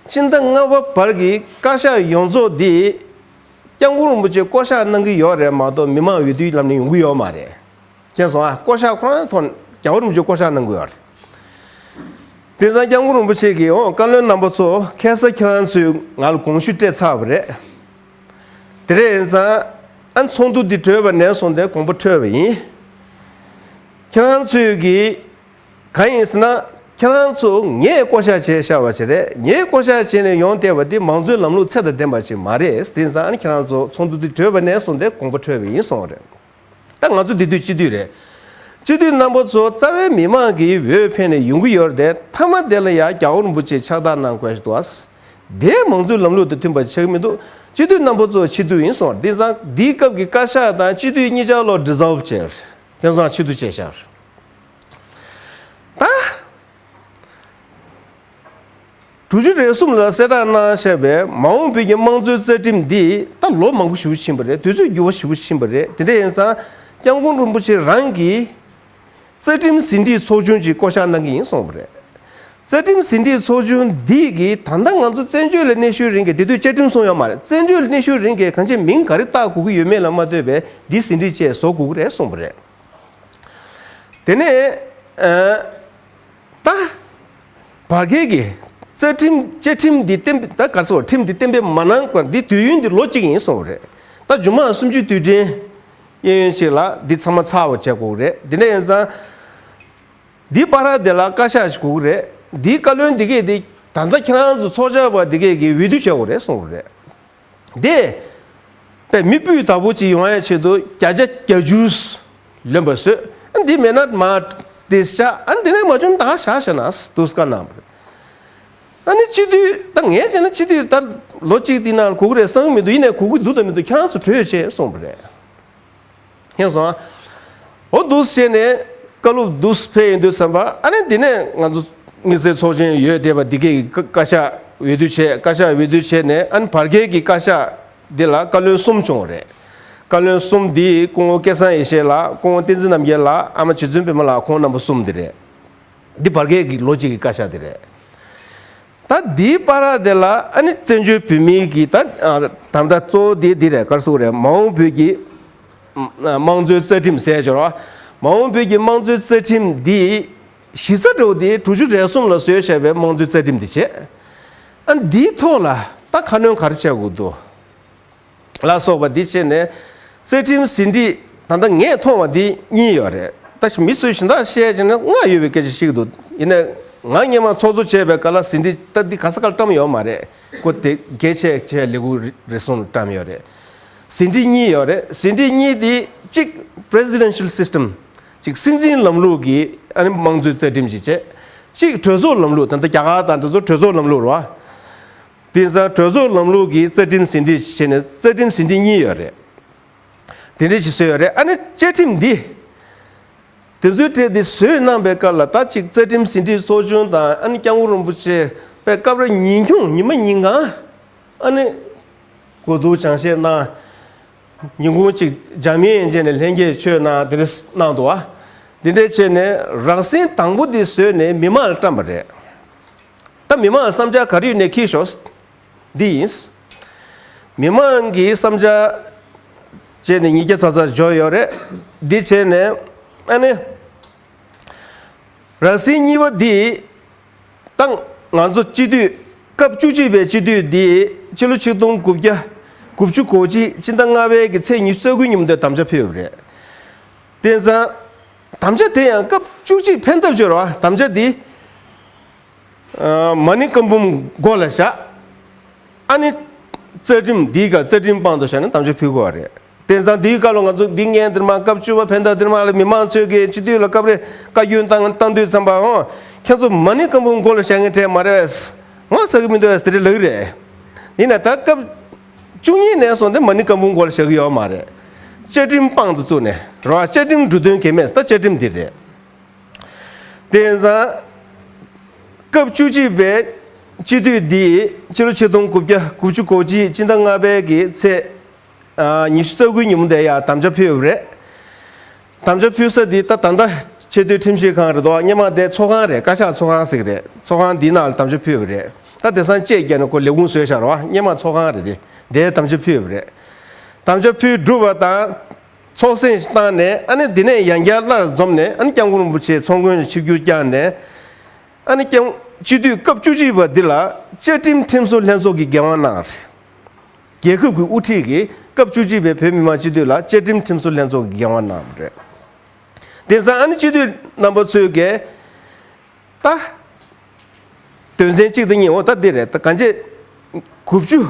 ཕྱི་ཟླ་ལྔ་པ་བར་གྱི་བཀའ་ཤག་ཡོངས་རྫོགས་འདི་སྐྱབས་མགོན་རིན་པོ་ཆེ་བསྐོ་བཞག་གནང་གི་ཡོད་རེད་མ་གཏོགས། མི་མང་འོས་བསྡུའི་ལམ་ནས་ཡོང་གི་ཡོད་མ་རེད། མཁྱེན་སོང་ཨ། བསྐོ་བཞག་ཁོ་རང་ཐོག་ནས་རྒྱལ་བ་རིན་པོ་ཆེ་བསྐོ་བཞག་གནང་དགོས་ཡོད་རེད། དེང་སང་སྐྱབས་མགོན་རིན་པོ་ཆེ་གིས། འོ་བཀའ་བློན་རྣམ་པ་ཚོ། ཁ་སང་ཁྱེད་རང་ཚོས་ང་ལ་དགོངས་ཞུ་སྤྲད་ཚར་བ་རེད། དེ་རིང་ཡིན་ཙང་ཨ་ཚོགས་འདུ་འདི་གྲོལ་བ་ནས་བཟུང་སྟེ་དགོངས་པ་འཁྲོལ་བ་ཡིན། ཁྱེད་རང་ཚོས་ཀྱིས་གང་ཡིན་ཟེར་ན། ཁྱེད་རང་ཚོ་ངས་བསྐོ་བཞག་བྱས་བཞག་པ་ཞིག་རེད། ངས་བསྐོ་བཞག་བྱས་ནས་ཡོང་བསྡད་པ་འདི་མང་གཙོའི་ལམ་ལུགས་ཚད་དང་ལྡན་པ་ཞིག་མ་རེད། དེང་སང་ཨ་ཁྱེད་རང་ཚོ་ཚོགས་འདུ་འདི་གྲོལ་བ་ནས་བཟུང་སྟེ་དགོངས་པ་འཁྲོལ་བ་ཡིན་གསུངས་པ་རེད། ད་ང་ཚོ་འདི་དུས་སྤྱི་འཐུས་རེད། སྤྱི་འཐུས་རྣམ་པ་ཚོ་རྩ་བའི་མི་མང་གིས་འོས་འཕེན་ནས་ཡོང་གི་ཡོད་རེད་དེ། མཐའ་མ་དེ་ལ་ཡང་རྒྱལ་བ་རིན་པོ་ཆེས་ཕྱག་རྟགས་གནང་དགོས་ཞིག་འདུག་ཨ། དེ་མང་གཙོའི་ལམ་ལུགས་དང་མཐུན་པ་ཆགས་ཀྱི་མི་འདུག་སྤྱི་འཐུས་རྣམ་པ་ཚོ་ཕྱི་འཐུས་ཡིན་གསུངས། དེང་སང་འདིའི་སྐབས་ཀྱི་བཀའ་ཤག་དང་སྤྱི་འཐུས་གཉིས་ཆར་ལོ་dissolve་བྱས། དེང་སང་ཕྱི་འཐུས་བྱས་ཤག་ད། དྲུག་ཅུ་རེ་གསུམ་ལ་གསལ་བསྒྲགས་གནང་བཞག་པའི་མ་འོངས་བོད་ཀྱི་དམངས་གཙོའི་རྩ་ཁྲིམས་འདི་ད་ལོ་མང་པོ་ཞེ་པོ་ཕྱིན་པ་རེད། དུས་ཚོད་འགྱུར་བ་ཞེ་པོ་ཕྱིན་པ་རེད། དེ་འདྲ་ཡིན་ཙང་སྐྱབས་མགོན་རིན་པོ་ཆེ་རང་གིས་རྩ་ཁྲིམས་ཟིན་བྲིས་ཚོགས་ཆུང་ཅིག་བསྐོ་བཞག་གནང་གི་ཡིན་གསུངས་པ་རེད། རྩ་ཁྲིམས་ཟིན་བྲིས་ཚོགས་ཆུང་འདི་གིས་ད་ལྟ་ང་ཚོ་བཙན་བྱོལ་ལ་གནས་བཞུགས་རིང་གི་དེ་དུས་བཅའ་ཁྲིམས་གསུམ་ཡོད་མ་རེད། བཙན་བྱོལ་ལ་གནས་བཞུགས་རིང་གི་གང་ཅི་མིང་ག་རེ་བཏགས་དགོས་ཀྱི་ཡོད་མེད་ལ་མ་ལྟོས་པའི་འདི་ཟིན་བྲིས་བཅས་བཟོ་དགོས་ཀྱི་རེད་གསུངས་པ་རེད། དེ་ནས་ཨ། ད། བར་བརྒལ་གྱི་རྩ་ཁྲིམས་བཅའ་ཁྲིམས་འདི་གཏན་འབེབས་ད་ག་ཚོད་ཁྲིམས་འདི་གཏན་འབེབས་མ་གནང་གོང་འདི་དུས་ཡུན་འདི་ལོ་གཅིག་ཡིན་གསུངས་པ་རེད། ད་མཇུག་མ་གསུམ་བཅུའི་དུས་དྲན་གཡས་གཡོན་ཞིག་ལ་འདི་ཚང་མ་ཚར་བ་བྱེད་དགོས་རེད། འདི་འདྲ་ཡིན་ཙང་འདི་བར་དེ་ལ་བཀའ་ཤག་ཞིག་དགོས་རེད། འདིའི་བཀའ་བློན་འདི་གས་འདི་ད་ལྟ་ཁྱེད་རང་ཚོ་ཚོགས་བཅར་བ་འདི་གས་ཀྱི་འོས་བསྡུ་བྱེད་དགོས་རེད་གསུངས་པ་རེད། དེ། པས་མི་སྤུས་དག་པོ་ཅིག་ཡོང་ཡའི་ཆེད་དུ་བརྒྱ་ཆ་བརྒྱད་ཅུ་ལོན་པ་བཟོས། ཨ་འདི་མེད་ན་མ་དེ་བཞག་ཨ་འདི་ནས་མ་བྱུང་ད་བཞག་བྱས་ན་འདུག་བཀའ་གནང་བ་རེད། ཨ་ནི་སྤྱི་འཐུས་ད་ངས་བྱས་ན་སྤྱི་འཐུས་ད་ལོ་གཅིག་འདི་ནང་གོ་གི་རེད་བསམ་གི་མི་འདུག་ཡིན་ནའི་གོ་གི་འདུག་དང་མི་འདུག་ཁྱེད་རང་ཚོ་གྲོས་བྱེད་གསུངས་པ་རེད། ཁྱེད་སོང་། འོ་འདུག་བྱས་ནས་བཀའ་སློབ་འདུག་ཕེབས་ཡིན་དུས་བསམ་པ་ཨ་ནི་འདི་ནས་ང་ཚོ་དམིགས་བསལ་ཚོགས་ཆེན་ཡོད་བསྡད་པ་འདི་གའི་བཀའ་ཤག་འོས་བསྡུ་བྱས། བཀའ་ཤག་འོས་བསྡུ་བྱས་ནས་ཨ་ནི་བར་བརྒལ་གྱི་བཀའ་ཤག་འདི་ལ་བཀའ་བློན་གསུམ་བྱུང་བ་རེད། བཀའ་བློན་གསུམ་འདི་སྐུ་ངོ་སྐལ་བཟང་ཡེ་ཤེས་ལགས། སྐུ་ངོ་བསྟན་འཛིན་རྣམ་རྒྱལ་ལགས། ཨ་མ་རྗེ་བཙུན་པད་མ་ལགས། ཁོང་རྣམ་པ་གསུམ་འདི་རེད། འདི་བར་བརྒལ་གྱི་ལོ་གཅིག་གི་བཀའ་ཤག་འདི་རེད། ད་འདིའི་བར་དེ་ལ་ཨ་ནི་བཙན་བྱོལ་བོད་མིའི་གི་ད་ད་ལྟ་གཙོ་བོ་འདི་འདི་རེད། ག་རེ་ཟེར་དགོས་རེད། མ་འོངས་བོད་ཀྱི་དམངས་གཙོའི་རྩ་ཁྲིམས་ཟེར་ཞོར་བ། མ་འོངས་བོད་ཀྱི་དམངས་གཙོའི་རྩ་ཁྲིམས་འདི་གཞི་རྩ་འདྲ་བོ་འདི་དྲུག་ཅུ་རེ་གསུམ་ལ་བཟོས་བཞག་པའི་དམངས་གཙོའི་རྩ་ཁྲིམས་འདི་བྱས། ཨ་འདིའི་ཐོག་ལ་ད་ཁ་སྣོན་ག་རེ་བྱ་དགོས་འདུག་ལ་སོགས་པ་འདི་བྱས་ནས་རྩ་ཁྲིམས་ཟིན་བྲིས་ད་ལྟ་ངས་མཐོང་བ་འདི་གཉིས་ཡོད་རེད། ད་མི་སུ་གཞན་དག་བཤད་བྱས་ན་ལྔ་ཡོད་པའི་སྐད་ཆ་ཞིག་འདུག་ཡིན་ནའི་ང་སྔོན་མ་ཚོགས་གཙོ་བྱས་པའི་སྐབས་ལ་ཟིན་བྲིས་ད་འདི་ག་ས་གར་བཀྲམ་ཡོད་མ་རེད། ཁོ་དེ་གལ་ཆེ་ཆེ་ལས་ཁུངས་རེ་ཟུང་བཀྲམ་ཡོད་རེད། ཟིན་བྲིས་གཉིས་ཡོད་རེད། ཟིན་བྲིས་གཉིས་འདི་གཅིག་presidential system གཅིག་སྲིད་འཛིན་ལམ་ལུགས་ཀྱི་ཨ་ནི་དམངས་གཙོའི་རྩ་ཁྲིམས་ཤིག་བྱས། གཅིག་གྲོས་ཚོགས་ལམ་ལུགས་ད་ལྟ་རྒྱ་གར་དང་དེ་ཚོ་གྲོས་ཚོགས་ལམ་ལུགས་རེད་བ། དེང་སང་གྲོས་ཚོགས་ལམ་ལུགས་ཀྱི་རྩ་ཁྲིམས་ཟིན་བྲིས་བྱས་ནས་རྩ་ཁྲིམས་ཟིན་བྲིས་གཉིས་ཡོད་རེད། དེ་འདྲ་ཞིག་བཟོས་ཡོད་རེད། ཨ་ནི་བཅའ་ཁྲིམས་འདི། དེ་ཚོའི་གྲས་འདི་བཟོས་གནང་པའི་སྐབས་ལ་ད་ཅིག་རྩ་ཁྲིམས་ཟིན་བྲིས་ཚོགས་ཆུང་དང་ཨ་ནི་སྐྱབས་མགོན་རིན་པོ་ཆེ་པའི་སྐབས་རེ་ཉིན་ཆུང་ཉི་མ་ཉིན་གང་ཨ་ནི་གོ་བསྡུར་སྦྱང་བཤད་གནང་། ཉིན་གུང་ཅིག་འཇར་མན་ཡན་ཆད་ནས་ལྷན་རྒྱས་ཆོས་གནང་དེ་འདྲ་གནང་འདུག་བ། འདི་འདྲ་བྱས་ནས་རང་ཟིན་དང་པོ་འདི་བཟོས་ནས་མི་མང་ལ་བཀྲམ་པ་རེད། ད་མི་མང་བསམ་འཆར་ག་རེ་ཡོད་ནས་ཁྱེར་ཤོག་འདི་ཡིན། མི་མང་གི་བསམ་འཆར་བྱས་ནས་ཉིས་བརྒྱ་ཙམ་ཙམ་འབྱོར་ཡོད་རེད། འདི་བྱས་ནས་ཨ་ནི། རང་ཟིན་གཉིས་པ་འདི། ད་ང་ཚོ་སྤྱི་འཐུས་སྐབས་བཅུ་གཅིག་པའི་སྤྱི་འཐུས་འདི་ཕྱི་ལོ་ཆིག་སྟོང་དགུ་བརྒྱ་དགུ་བཅུ་གོ་གཅིག་སྤྱི་ཟླ་ལྔ་པའི་གི་ཚེས་ཉི་ཤུ་རྩ་དགུའི་ཉིན་མོ་དེར་དམ་བཅའ་ཕུལ་བ་རེད། དེ་ཙང་། དམ་བཅའ་དེ་ཡང་སྐབས་བཅུ་གཅིག་ཕན་ཐབས་སྦྱོར་བ་དམ་བཅའ་འདི། ཨ། མ་ཎི་བཀའ་འབུམ་མགོ་ལ་བཞག་ཨ་ནི། རྩ་ཁྲིམས་འདིའི་སྐབས་རྩ་ཁྲིམས་དཔང་དུ་བཞག་ནས་དམ་བཅའ་ཕུལ་དགོས་པ་རེད། དེ་ཙང་འདིའི་སྐབས་ལ་ང་ཚོ་འདི་ངས་འདིར་མ་སྐབས་བཅུ་པ་ཕན་ཐབས་འདིར་མ་ལ་མི་མང་ཚོས་ཀྱི་སྤྱི་འཐུས་ལ་སྐབས་རེ་བཀའ་བཀྱོན་བཏང་བཏང་དུས་ཙམ་པའང་ཁྱེད་ཚོ་མ་ཎི་བཀའ་འབུམ་མགོ་ལ་བཞག་མཁན་དྲན་མ་རེད་པས། ང་ཟ་གི་མི་འདུག་པས་དེ་རེད་ལབ་ཀྱི་རེད། ཡིན་ན་ད་སྐབས་བཅུ་གཉིས་ནས་བཟུང་སྟེ་མ་ཎི་བཀའ་འབུམ་མགོ་ལ་བཞག་གི་ཡོད་མ་རེད། བཅའ་ཁྲིམས་དཔང་དུ་བཙུགས་ནས་རོ། བཅའ་ཁྲིམས་འབྲུ་དོན་གལ་མེད་ད་བཅའ་ཁྲིམས་འདི་རེད། དེ་ཙང་། སྐབས་བཅུ་གཅིག་པའི་སྤྱི་འཐུས་འདིས་ཕྱི་ལོ་ཆིག་སྟོང་དགུ་བརྒྱ་དགུ་བཅུ་གོ་གཅིག་སྤྱི་ཟླ་ལྔ་པའི་གི་ཚེས་ཉི་ཤུ་རྩ་དགུའི་ཉིན་མོ་དེ་ཡང་དམ་བཅའ་ཕུལ་བ་རེད། དམ་བཅའ་ཕུལ་ས་འདི་ད་ད་ལྟ་ཆེས་མཐོའི་ཁྲིམས་ཞིབ་ཁང་རེད་དོ། སྔོན་མ་དེ་ཚོགས་ཁང་རེད། བཀའ་ཤག་ཚོགས་ཁང་ཟེར་གི་རེད། ཚོགས་ཁང་འདིའི་ནང་ལ་དམ་བཅའ་ཕུལ་བ་རེད། ད་དེང་སང་བཅད་བརྒྱབ་ནས་ཁོ་ལས་ཁུངས་བཟོས་བཞག་རེད་བ། སྔོན་མ་ཚོགས་ཁང་རེད་དེ། དེར་དམ་བཅའ་ཕུལ་བ་རེད། དམ་བཅའ་ཕུལ་གྲུབ་པ་དང་། ཚོགས་གསེང་ཞིག་བཏང་ནས་ཨ་ནི་འདི་ནས་ཡང་བསྐྱར་སླར་འཛོམས་ནས་ཨ་ནི་སྐྱབས་མགོན་རིན་པོ་ཆེ་ཚོགས་མགོན་ཆིབས་བསྒྱུར་བསྐྱངས་ནས་ཨ་ནི་སྐྱབས་སྤྱི་འཐུས་སྐབས་བཅུ་གཅིག་པ་འདི་ལ་བཅའ་ཁྲིམས་ཁྲིམས་བཟོ་ལྷན་ཚོགས་ཀྱི་འགན་དབང་གནང་བ་རེད། རྒྱལ་ཁབ་ཀྱི་དབུ་ཁྲིད་ཀྱིས་སྐབས་བཅུ་གཅིག་པའི་བོད་མི་མང་སྤྱི་འཐུས་ལ་བཅའ་ཁྲིམས་ཁྲིམས་བཟོ་ལྷན་ཚོགས་ཀྱི་འགན་དབང་གནང་བ་རེད། དེང་སང་ཨ་ནི་སྤྱི་འཐུས་རྣམ་པ་ཚོས་ཀྱིས། ད། དོན་ཚན་གཅིག་དང་གཉིས་འོ་ད་འདི་རེད། ད་གང་ཅི། དགུ་བཅུ།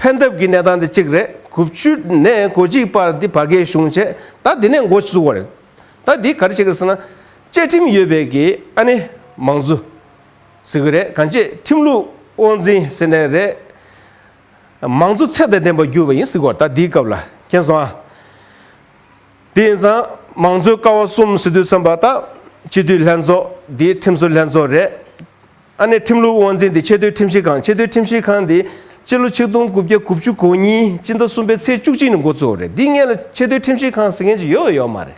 ཕན་ཐབས་ཀྱི་གནས་སྟངས་དེ་གཅིག་རེད། དགུ་བཅུ་ནས་གོ་གཅིག་བར་འདི་བར་བརྒལ་བྱུང་བྱས་ད་འདི་ནས་འགོ་བཙུགས་པ་རེད། ད་འདི་ག་རེ་བྱེད་ཀྱི་རེད་ཟེར་ན། བཅའ་ཁྲིམས་ཡོད་པའི་གི་ཨ་ནི་མང་གཙོ། ཟེར་གི་རེད། གང་ཅི་ཁྲིམས་ལུགས་དབང་འཛིན་ཟེར་ནའི་རེད། མང་གཙོ་ཚད་དང་ལྡན་པར་གྱུར་པ་ཡིན་ཟེར་གོ། ད་འདིའི་སྐབས་ལ་མཁྱེན་སོང་ཨ། དེ་ཡིན་ཙང་མང་གཙོའི་ཀ་བ་གསུམ་ཟེར་དུས་ཙམ་པ་ད་སྤྱི་འཐུས་ལྷན་ཚོགས་འདིའི་ཁྲིམས་བཟོ་ལྷན་ཚོགས་རེད། ཨ་ནི་ཁྲིམས་ལུགས་དབང་འཛིན་འདི་ཆེས་མཐོའི་ཁྲིམས་ཞིབ་ཁང་། ཆེས་མཐོའི་ཁྲིམས་ཞིབ་ཁང་འདི་སྤྱི་ལོ་ཆིག་སྟོང་དགུ་བརྒྱ་དགུ་བཅུ་གོ་གཉིས་སྤྱི་ཟླ་གསུམ་པའི་ཚེས་བཅུ་གཅིག་ནས་འགོ་བཙུགས་པ་རེད། འདི་སྔོན་ལ་ཆེས་མཐོའི་ཁྲིམས་ཞིབ་ཁང་ཟེར་མཁན་ཅིག་ཡོད་ཡོད་མ་རེད།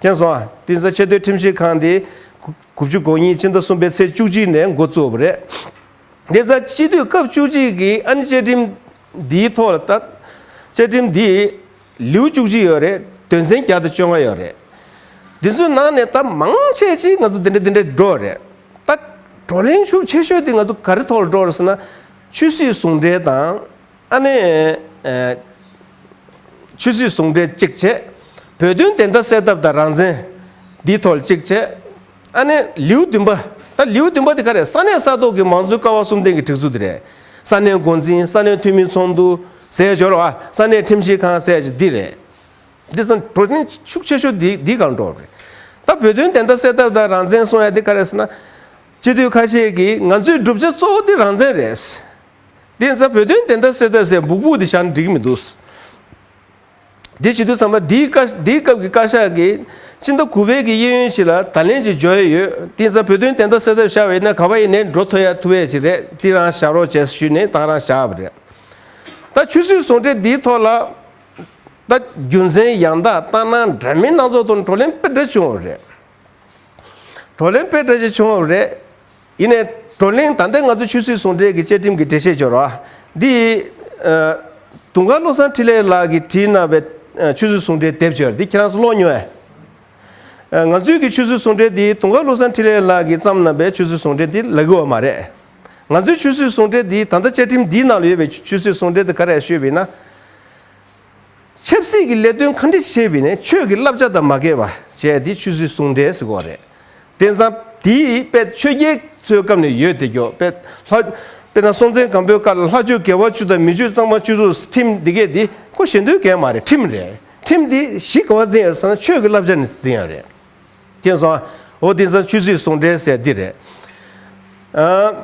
མཁྱེན་སོང་ཨ། དེ་ཚོ་ཆེས་མཐོའི་ཁྲིམས་ཞིབ་ཁང་དེ་དགུ་བཅུ་གོ་གཉིས་ཕྱི་ཟླ་གསུམ་པའི་ཚེས་བཅུ་གཅིག་ནས་འགོ་བཙུགས་པ་རེད། དེ་ཚོ་སྤྱི་འཐུས་སྐབས་བཅུ་གཅིག་གི་ཨ་ནི་བཅའ་ཁྲིམས་འདིའི་ཐོག་ལ་ད་བཅའ་ཁྲིམས་འདི་ལེའུ་བཅུ་གཅིག་ཡོད་རེད། དོན་ཚན་བརྒྱ་དང་བཅོ་ལྔ་ཡོད་རེད། འདི་ཚོའི་ནང་ནས་ད་མང་ཆེ་ཅིག་ང་ཚོ་འདི་འདྲ་འདི་འདྲ་འགྲོ་རེད། ད་བགྲོ་གླེང་ཤུགས་ཆེ་ཤོས་དེ་ང་ཚོ་ག་རེ་ཐོག་ལ་འགྲོ་རེད་ཟེར་ན། ཆོས་སྲིད་ཟུང་འབྲེལ་དང་། ཨ་ནི། ཨེ། ཆོས་སྲིད་ཟུང་འབྲེལ་གཅིག་བྱས། བོད་དོན་བདེན་མཐའ་གསལ་ཐབས་དང་རང་བཙན། འདིའི་ཐོག་ལ་གཅིག་བྱས། ཨ་ནི་ལེའུ་བདུན་པ། ད་ལེའུ་བདུན་པ་དེ་ག་རེ། ས་གནས་ས་ཐོག་གི་མང་གཙོའི་ཀ་བ་གསུམ་ལྡན་གྱི་སྒྲིག་འཛུགས་དེ་རེད། ས་གནས་འགོ་འཛིན། ས་གནས་འཐུས་མི་ཚོགས་འདུ་ཟེར་ཡ་ཡོད་རེད་པ། ས་གནས་ཁྲིམས་ཞིབ་ཁང་ཟེར་ཡ་ཅིག་འདི་རེད། འདི་ཚོ་བགྲོ་གླེང་ཤུགས་ཆེ་ཤོས་འདི་འདི་སྒང་འགྲོ་རེད། ད་བོད་དོན་བདེན་མཐའ་གསལ་ཐབས་དང་རང་བཙན་གསུང་ཡ་འདི་ག་རེ་ཟེར་ན། སྤྱི་འཐུས་ཁ་ཤས་ཀྱིས་ང་ཚོའི་བསྒྲུབ་བྱ་གཙོ་བོ་དེ་རང་བཙན་རེད། དེ་ཡིན་ཙང་བོད་དོན་བདེན་མཐའ་གསལ་ཐབས་ཟེར་སྦུག་སྦུག་དེ་བཞག་ན་འགྲིག་གི་མི་འདུག། དེ་བྱེད་དུས་ཙམ་པ་འདིའི་བཀའ་འདིའི་སྐབས་ཀྱི་བཀའ་ཤག་གིས་ཕྱི་ཟླ་དགུ་པའི་གི་གཡས་གཡོན་ཞིག་ལ་བརྡ་ལན་ཅིག་འབྱོར་ཡས་ཡོད། དེ་ཡིན་ཙང་བོད་དོན་བདེན་མཐའ་གསལ་ཐབས་བཞག་པ་ཡིན་ན་ག་པ་ཡིན་ནའི་འགྲོ་ཐུབ་ཡ་ཐུབ་ཡས་ཅིག་རེད། དེ་རང་བཞག་རོགས་བྱས་ཞུས་ནས་ད་རང་བཞག་པ་རེད། ད་ཆོས་སྲིད་ཟུང་འབྲེལ་འདིའི་ཐོག་ལ་ད་རྒྱུ་མཚན་ཡང་དག་ལྟར་སྣང་འདྲ་མིན་སྣ་ཚོགས་ཐོག་བགྲོ་གླེང་དཔེ་འདྲ་བྱུང་བ་རེད། བགྲོ་གླེང་དཔེ་འདྲ་ཅིག་བྱུང་བ་རེད། ཡིན་ནའི་བགྲོ་གླེང་ད་ལྟ་ང་ཚོ་ཆོས་སྲིད་ཟུང་འབྲེལ་གྱི་བཅའ་ཁྲིམས་ཀྱི་འགྲེལ་བཤད་སྦྱོར་བ་འདི། ཨ། དུང་དཀར་བློ་བཟང་འཕྲིན་ལས་ལགས་ཀྱིས་བྲིས་གནང་བའི་ཨ་ཆོས་སྲིད་ཟུང་འབྲེལ་དེབ་སྦྱོར་འདི་ཁྱེད་རང་ཚོ་ཀློག་མྱོང་ངས། ཨ། ང་ཚོའི་གི་ཆོས་སྲིད་ཟུང་འབྲེལ་འདི་དུང་དཀར་བློ་བཟང་འཕྲིན་ལས་ལགས་ཀྱིས་བརྩམས་གནང་བའི་ཆོས་སྲིད་ཟུང་འབྲེལ་འདི་ལབ་ཀྱི་ཡོད་མ་རེད། ང་ཚོའི་ཆོས་སྲིད་ཟུང་འབྲེལ་འདི་ད་ལྟ་བཅའ་ཁྲིམས་འདིའི་ནང་ལ་ཡོད་པའི་ཆོས་སྲིད་ཟུང་འབྲེལ་འདི་ག་རེ་ཞུས་པ་ཡིན་ན། ཆབ་སྲིད་ཀྱི་ལས་དོན་ག་འདྲ་བྱས་པ་ཡིན་ནའི་ཆོས་ཀྱི་བསླབ་བྱ་དང་མ་འགལ་བ་བྱས་ཏེ་ཆོས་སྲིད་ཟུང་འབྲེལ་ཟེར་གྱི་ཡོད་རེད། དེང་སང་དེའི་དཔེ་ཆོས་རྒྱལ་ཚོའི་སྐབས་ནས་ཡོད་དེ་གྱོ། དཔེ་ལྷ། དཔེར་ན་སྲོང་བཙན་སྒམ་པོའི་སྐབས་ལ་ལྷ་ཆོས་དགེ་བ་བཅུ་དང་མི་ཆོས་གཙང་མ་བཅུ་དྲུག་ཁྲིམས་འདི་གས་འདི་ཁོ་ཞེ་འདོད་གས་མ་རེད། ཁྲིམས་རེད། ཁྲིམས་འདི་གཞི་ག་བ་འཛིན་ཡོད་ཟེར་ན་ཆོས་ཀྱི་བསླབ་བྱ་ནས་འཛིན་ཡོད་རེད། མཁྱེན་སོང་ཨ། འོ་དེང་སང་ཆོས་སྲིད་ཟུང་འབྲེལ་ཟེར་འདི་རེད། ཨ།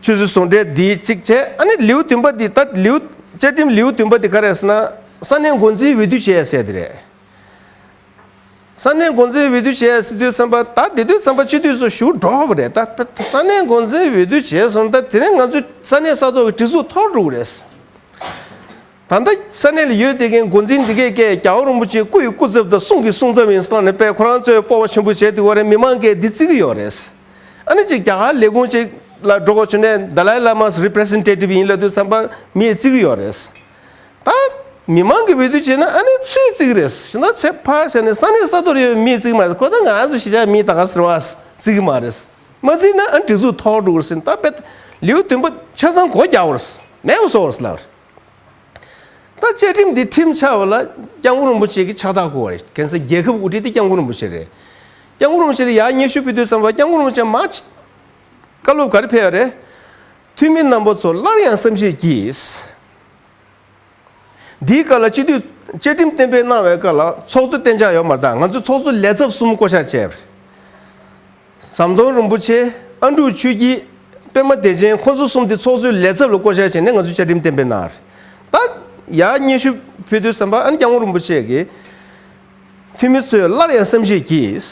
ཆོས་སྲིད་ཟུང་འབྲེལ་འདི་གཅིག་བྱས། ཨ་ནི་ལེའུ་བདུན་པ་འདི་ད་ལེའུ། བཅའ་ཁྲིམས་ལེའུ་བདུན་པ་འདི་ག་རེ་ཟེར་ན། ས་གནས་འགོ་འཛིན་འོས་བསྡུ་བྱས་ཟེར་འདི་རེད། ས་གནས་འགོ་འཛིན་འོས་བསྡུ་བྱས་ཟེར་དུས་ཙམ་པ་ད་དེ་དུས་ཙམ་པ་སྤྱི་འཐུས་ཚོ་ཞུགས་འགྲོ་བ་རེད། ད་ས་གནས་འགོ་འཛིན་འོས་བསྡུ་བྱས་སོང་། ད་དེ་ནས་ང་ཚོ་ས་གནས་ས་ཐོག་གི་སྒྲིག་འཛུགས་འཐོར་འགྲོ་གི་རེད། ད་ལྟ་ས་གནས་ལ་ཡོད་བསྡད་མཁན་འགོ་འཛིན་འདི་གས་ཀས་རྒྱལ་བ་རིན་པོ་ཆེ་སྐུ་ཡི་སྐུ་ཚབ་དང་གསུང་གི་གསུང་ཚབ་ཡིན་བསམ་ནས་དཔེ་ཁོ་རང་ཚོས་སྤོབས་པ་ཆེན་པོ་བྱས་བསྡད་ཡོད་རེད། མི་མང་གིས་འདི་བརྩི་གི་ཡོད་རེད། ཨ་ནི་ཅིག་རྒྱ་གར་ལས་ཁུངས་ཅིག་ལ་འགྲོ་དགོས་བྱུང་ནས་དཱ་ལའི་བླ་མ་རི་པི་རི་སེན་ཊེ་ཊིབ་ཡིན་ལབ་དུས་ཙམ་པ་མིས་བརྩི་གི་ཡོད་རེད། ད་མི་མང་གིས་འོས་བསྡུ་བྱས་ན་ཨ་ནི་སུས་བརྩི་གི་རེད་ཟེར་ན། ཚེ་ཕར་བཞག་ནས་ས་གནས་ས་ཐོག་ལ་ཡོད་པའི་མིས་བརྩི་གི་མ་རེད། ཁོ་ད་ང་རང་ཚོ་གཞིས་ཆགས་མི་ད་ག་ཟེར་བ་བརྩི་གི་མ་རེད། མ་བརྩིས་ན་ཨ་ནི་སྒྲིག་འཛུགས་འཐོར་འགྲོ་གི་རེད་ཟེར་ན། ད་དཔེ་ལེའུ་བདུན་པ་ཆ་ཚང་སྒོ་རྒྱག་པ་རེད། མེད་པ་བཟོ་བ་རེད་ལབ་རེད། ད་བཅའ་ཁྲིམས་འདི་ཁྲིམས་ཆགས་པ་ལ་སྐྱབས་མགོན་རིན་པོ་ཆེ་གིས་ཕྱག་རྟགས་བསྐུར་བ་རེད། གང་ཟེར་རྒྱལ་ཁབ་དབུ་ཁྲིད་དེ་སྐྱབས་མགོན་རིན་པོ་ཆེ་རེད། སྐྱབས་མགོན་རིན་པོ་ཆེ་ལ་ཡར་སྙན་ཞུ་ཕུལ་དུས་ཙམ་པ་སྐྱབས་མགོན་རིན་པོ་ཆེ་མར་བཀའ་སློབ་ག་རེ་ཕེབས་པ་རེད། འཐུས་མི་རྣམ་པ་ཚོ་སླར་ཡང་བསམ་ཤེས་ཀྱིས། འདིའི་སྐབས་ལ་སྤྱི་འཐུས་བཅའ་ཁྲིམས་གཏན་འབེབས་གནང་བའི་སྐབས་ལ་ཚོགས་གཙོ་གཏན་འཇགས་ཡོད་མ་རེད། ད་ང་ཚོ་ཚོགས་གཙོ་ལས་ཚབ་གསུམ་བསྐོ་བཞག་བྱས་པ་རེད། ཟམ་གདོང་རིན་པོ་ཆེ། ཨ་འབྲུག་ཆོས་སྐྱིད། པད་མ་བདེ་ཆེན། ཁོང་ཚོ་གསུམ་དེ་ཚོགས་གཙོའི་ལས་ཚབ་ལ་བསྐོ་བཞག་བྱས་ནས་ང་ཚོས་བཅའ་ཁྲིམས་གཏན་འབེབས་གནང་བ་རེད། ད་ཡར་སྙན་ཞུ་ཕུལ་དུས་ཙམ་པ་ཨ་ནི་སྐྱབས་མགོན་རིན་པོ་ཆེ་གིས་འཐུས་མི་ཚོས་སླར་ཡང་བསམ་ཤེས་ཀྱིས།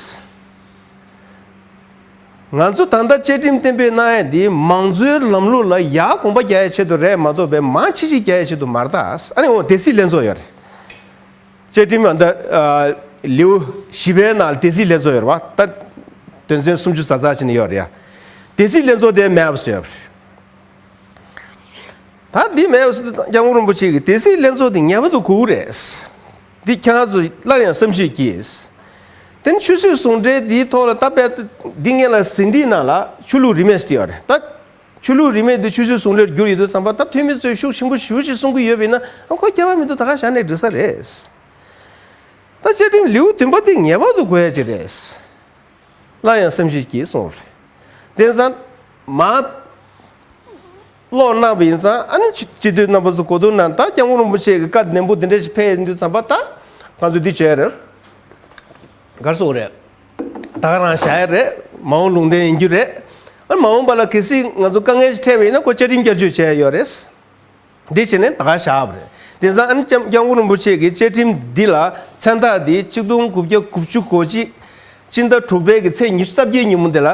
ང་ཚོ་ད་ལྟ་བཅའ་ཁྲིམས་གཏན་འབེབས་གནང་ཡས་འདི་མང་གཙོའི་ལམ་ལུགས་ལ་ཡར་གོམ་པ་རྒྱག་ཡས་ཆེད་དུ་རེད་མ་གཏོགས་པའི་མར་ཕྱི་བཤིག་རྒྱག་ཡས་ཆེད་དུ་མ་རེད་ད། ཨ་ནི་འོ་སྡེ་སྲིད་ལྷན་ཚོགས་ཡོད་རེད། བཅའ་ཁྲིམས་ཨ་ད་ཨ་ལེའུ་བཞི་པའི་ནང་ལ་སྡེ་སྲིད་ལྷན་ཚོགས་ཡོད་རེད་པ། ད་དོན་ཚན་སུམ་ཅུ་རྩ་རྩ་ཅིག་ནས་ཡོད་རེད་ཡ། སྡེ་སྲིད་ལྷན་ཚོགས་དེ་མེད་པ་བཟོས་ཡོད་རེད། ད་འདི་མེད་པ་བཟོས་དུས་སྐྱབས་མགོན་རིན་པོ་ཆེ་གིས་སྡེ་སྲིད་ལྷན་ཚོགས་དེ་ངེས་པར་དུ་དགོས་ཀྱི་རེད། འདི་ཁྱེད་རང་ཚོ་སླར་ཡང་བསམ་ཤེས་ཀྱིས། དེ་ནི་ཆོས་སྲིད་ཟུང་འབྲེལ་འདིའི་ཐོག་ལ་ད་དཔེ་འདི་སྔོན་ལ་ཟིན་བྲིས་ནང་ལ་ཆོས་ལུགས་རིས་མེད་ཅིག་ཡོད་རེད་ད། ཆོས་ལུགས་རིས་མེད་འདི་ཆོས་སྲིད་ཟུང་འབྲེལ་བསྒྱུར་ཡོད་དུས་ཙམ་པ་ད་འཐུས་མི་ཚོས་ཤུགས་ཆེན་པོ་ཞེ་པོ་ཞིག་གསུང་གི་ཡོད་པ་ཡིན་ན་ཨ་ཁོ་ཁྱད་པར་མི་འདུག་ད་ག་བཞག་ནས་འགྲིག་ས་རེད། ད་བཅའ་ཁྲིམས་ལེའུ་བདུན་པ་འདི་ངེས་པར་དུ་དགོས་ཡ་ཅིག་རེད། སླར་ཡང་བསམ་ཤེས་ཀྱིས་གསུངས་རེད། དེང་སང་མ་ཀློག་གནང་བ་ཡིན་ཙང་ཨ་ནི་སྤྱི་འཐུས་རྣམ་པ་ཚོ་གོ་བསྡུར་གནང་། ད་སྐྱབས་མགོན་རིན་པོ་ཆེ་གི་བཀའ་ནན་པོ་འདི་འདྲ་ཞིག་ཕེབས་ཡོང་དུས་ཙམ་པ་ད་ང་ཚོས་འདི་བྱས་རེད། ག་རེ་ཟེར་དགོས་རེད། ད་ག་རང་བཞག་ཡ་རེད། མ་འོངས་ལུང་བསྟན་ཡིན་རྒྱུ་རེད། ཨ་ནི་མ་འོངས་པ་ལ་གལ་སྲིད་ང་ཚོ་དཀའ་ངལ་ཞིག་འཕྲད་པ་ཡིན་ན་ཁོ་བཅའ་ཁྲིམས་བསྐྱར་བཅོས་བྱས་ཡ་ཡོད་རེད། འདི་བྱས་ནས་ད་ག་བཞག་པ་རེད། དེང་སང་ཨ་ནི་སྐྱབས་སྐྱབས་མགོན་རིན་པོ་ཆེ་གི་བཅའ་ཁྲིམས་འདི་ལ་མཚན་རྟགས་འདི་ཆིག་སྟོང་དགུ་བརྒྱ་དགུ་བཅུ་གོ་གཅིག་སྤྱི་ཟླ་དྲུག་པའི་གི་ཚེས་ཉི་ཤུ་རྩ་བརྒྱད་ཉིན་མོ་འདི་ལ་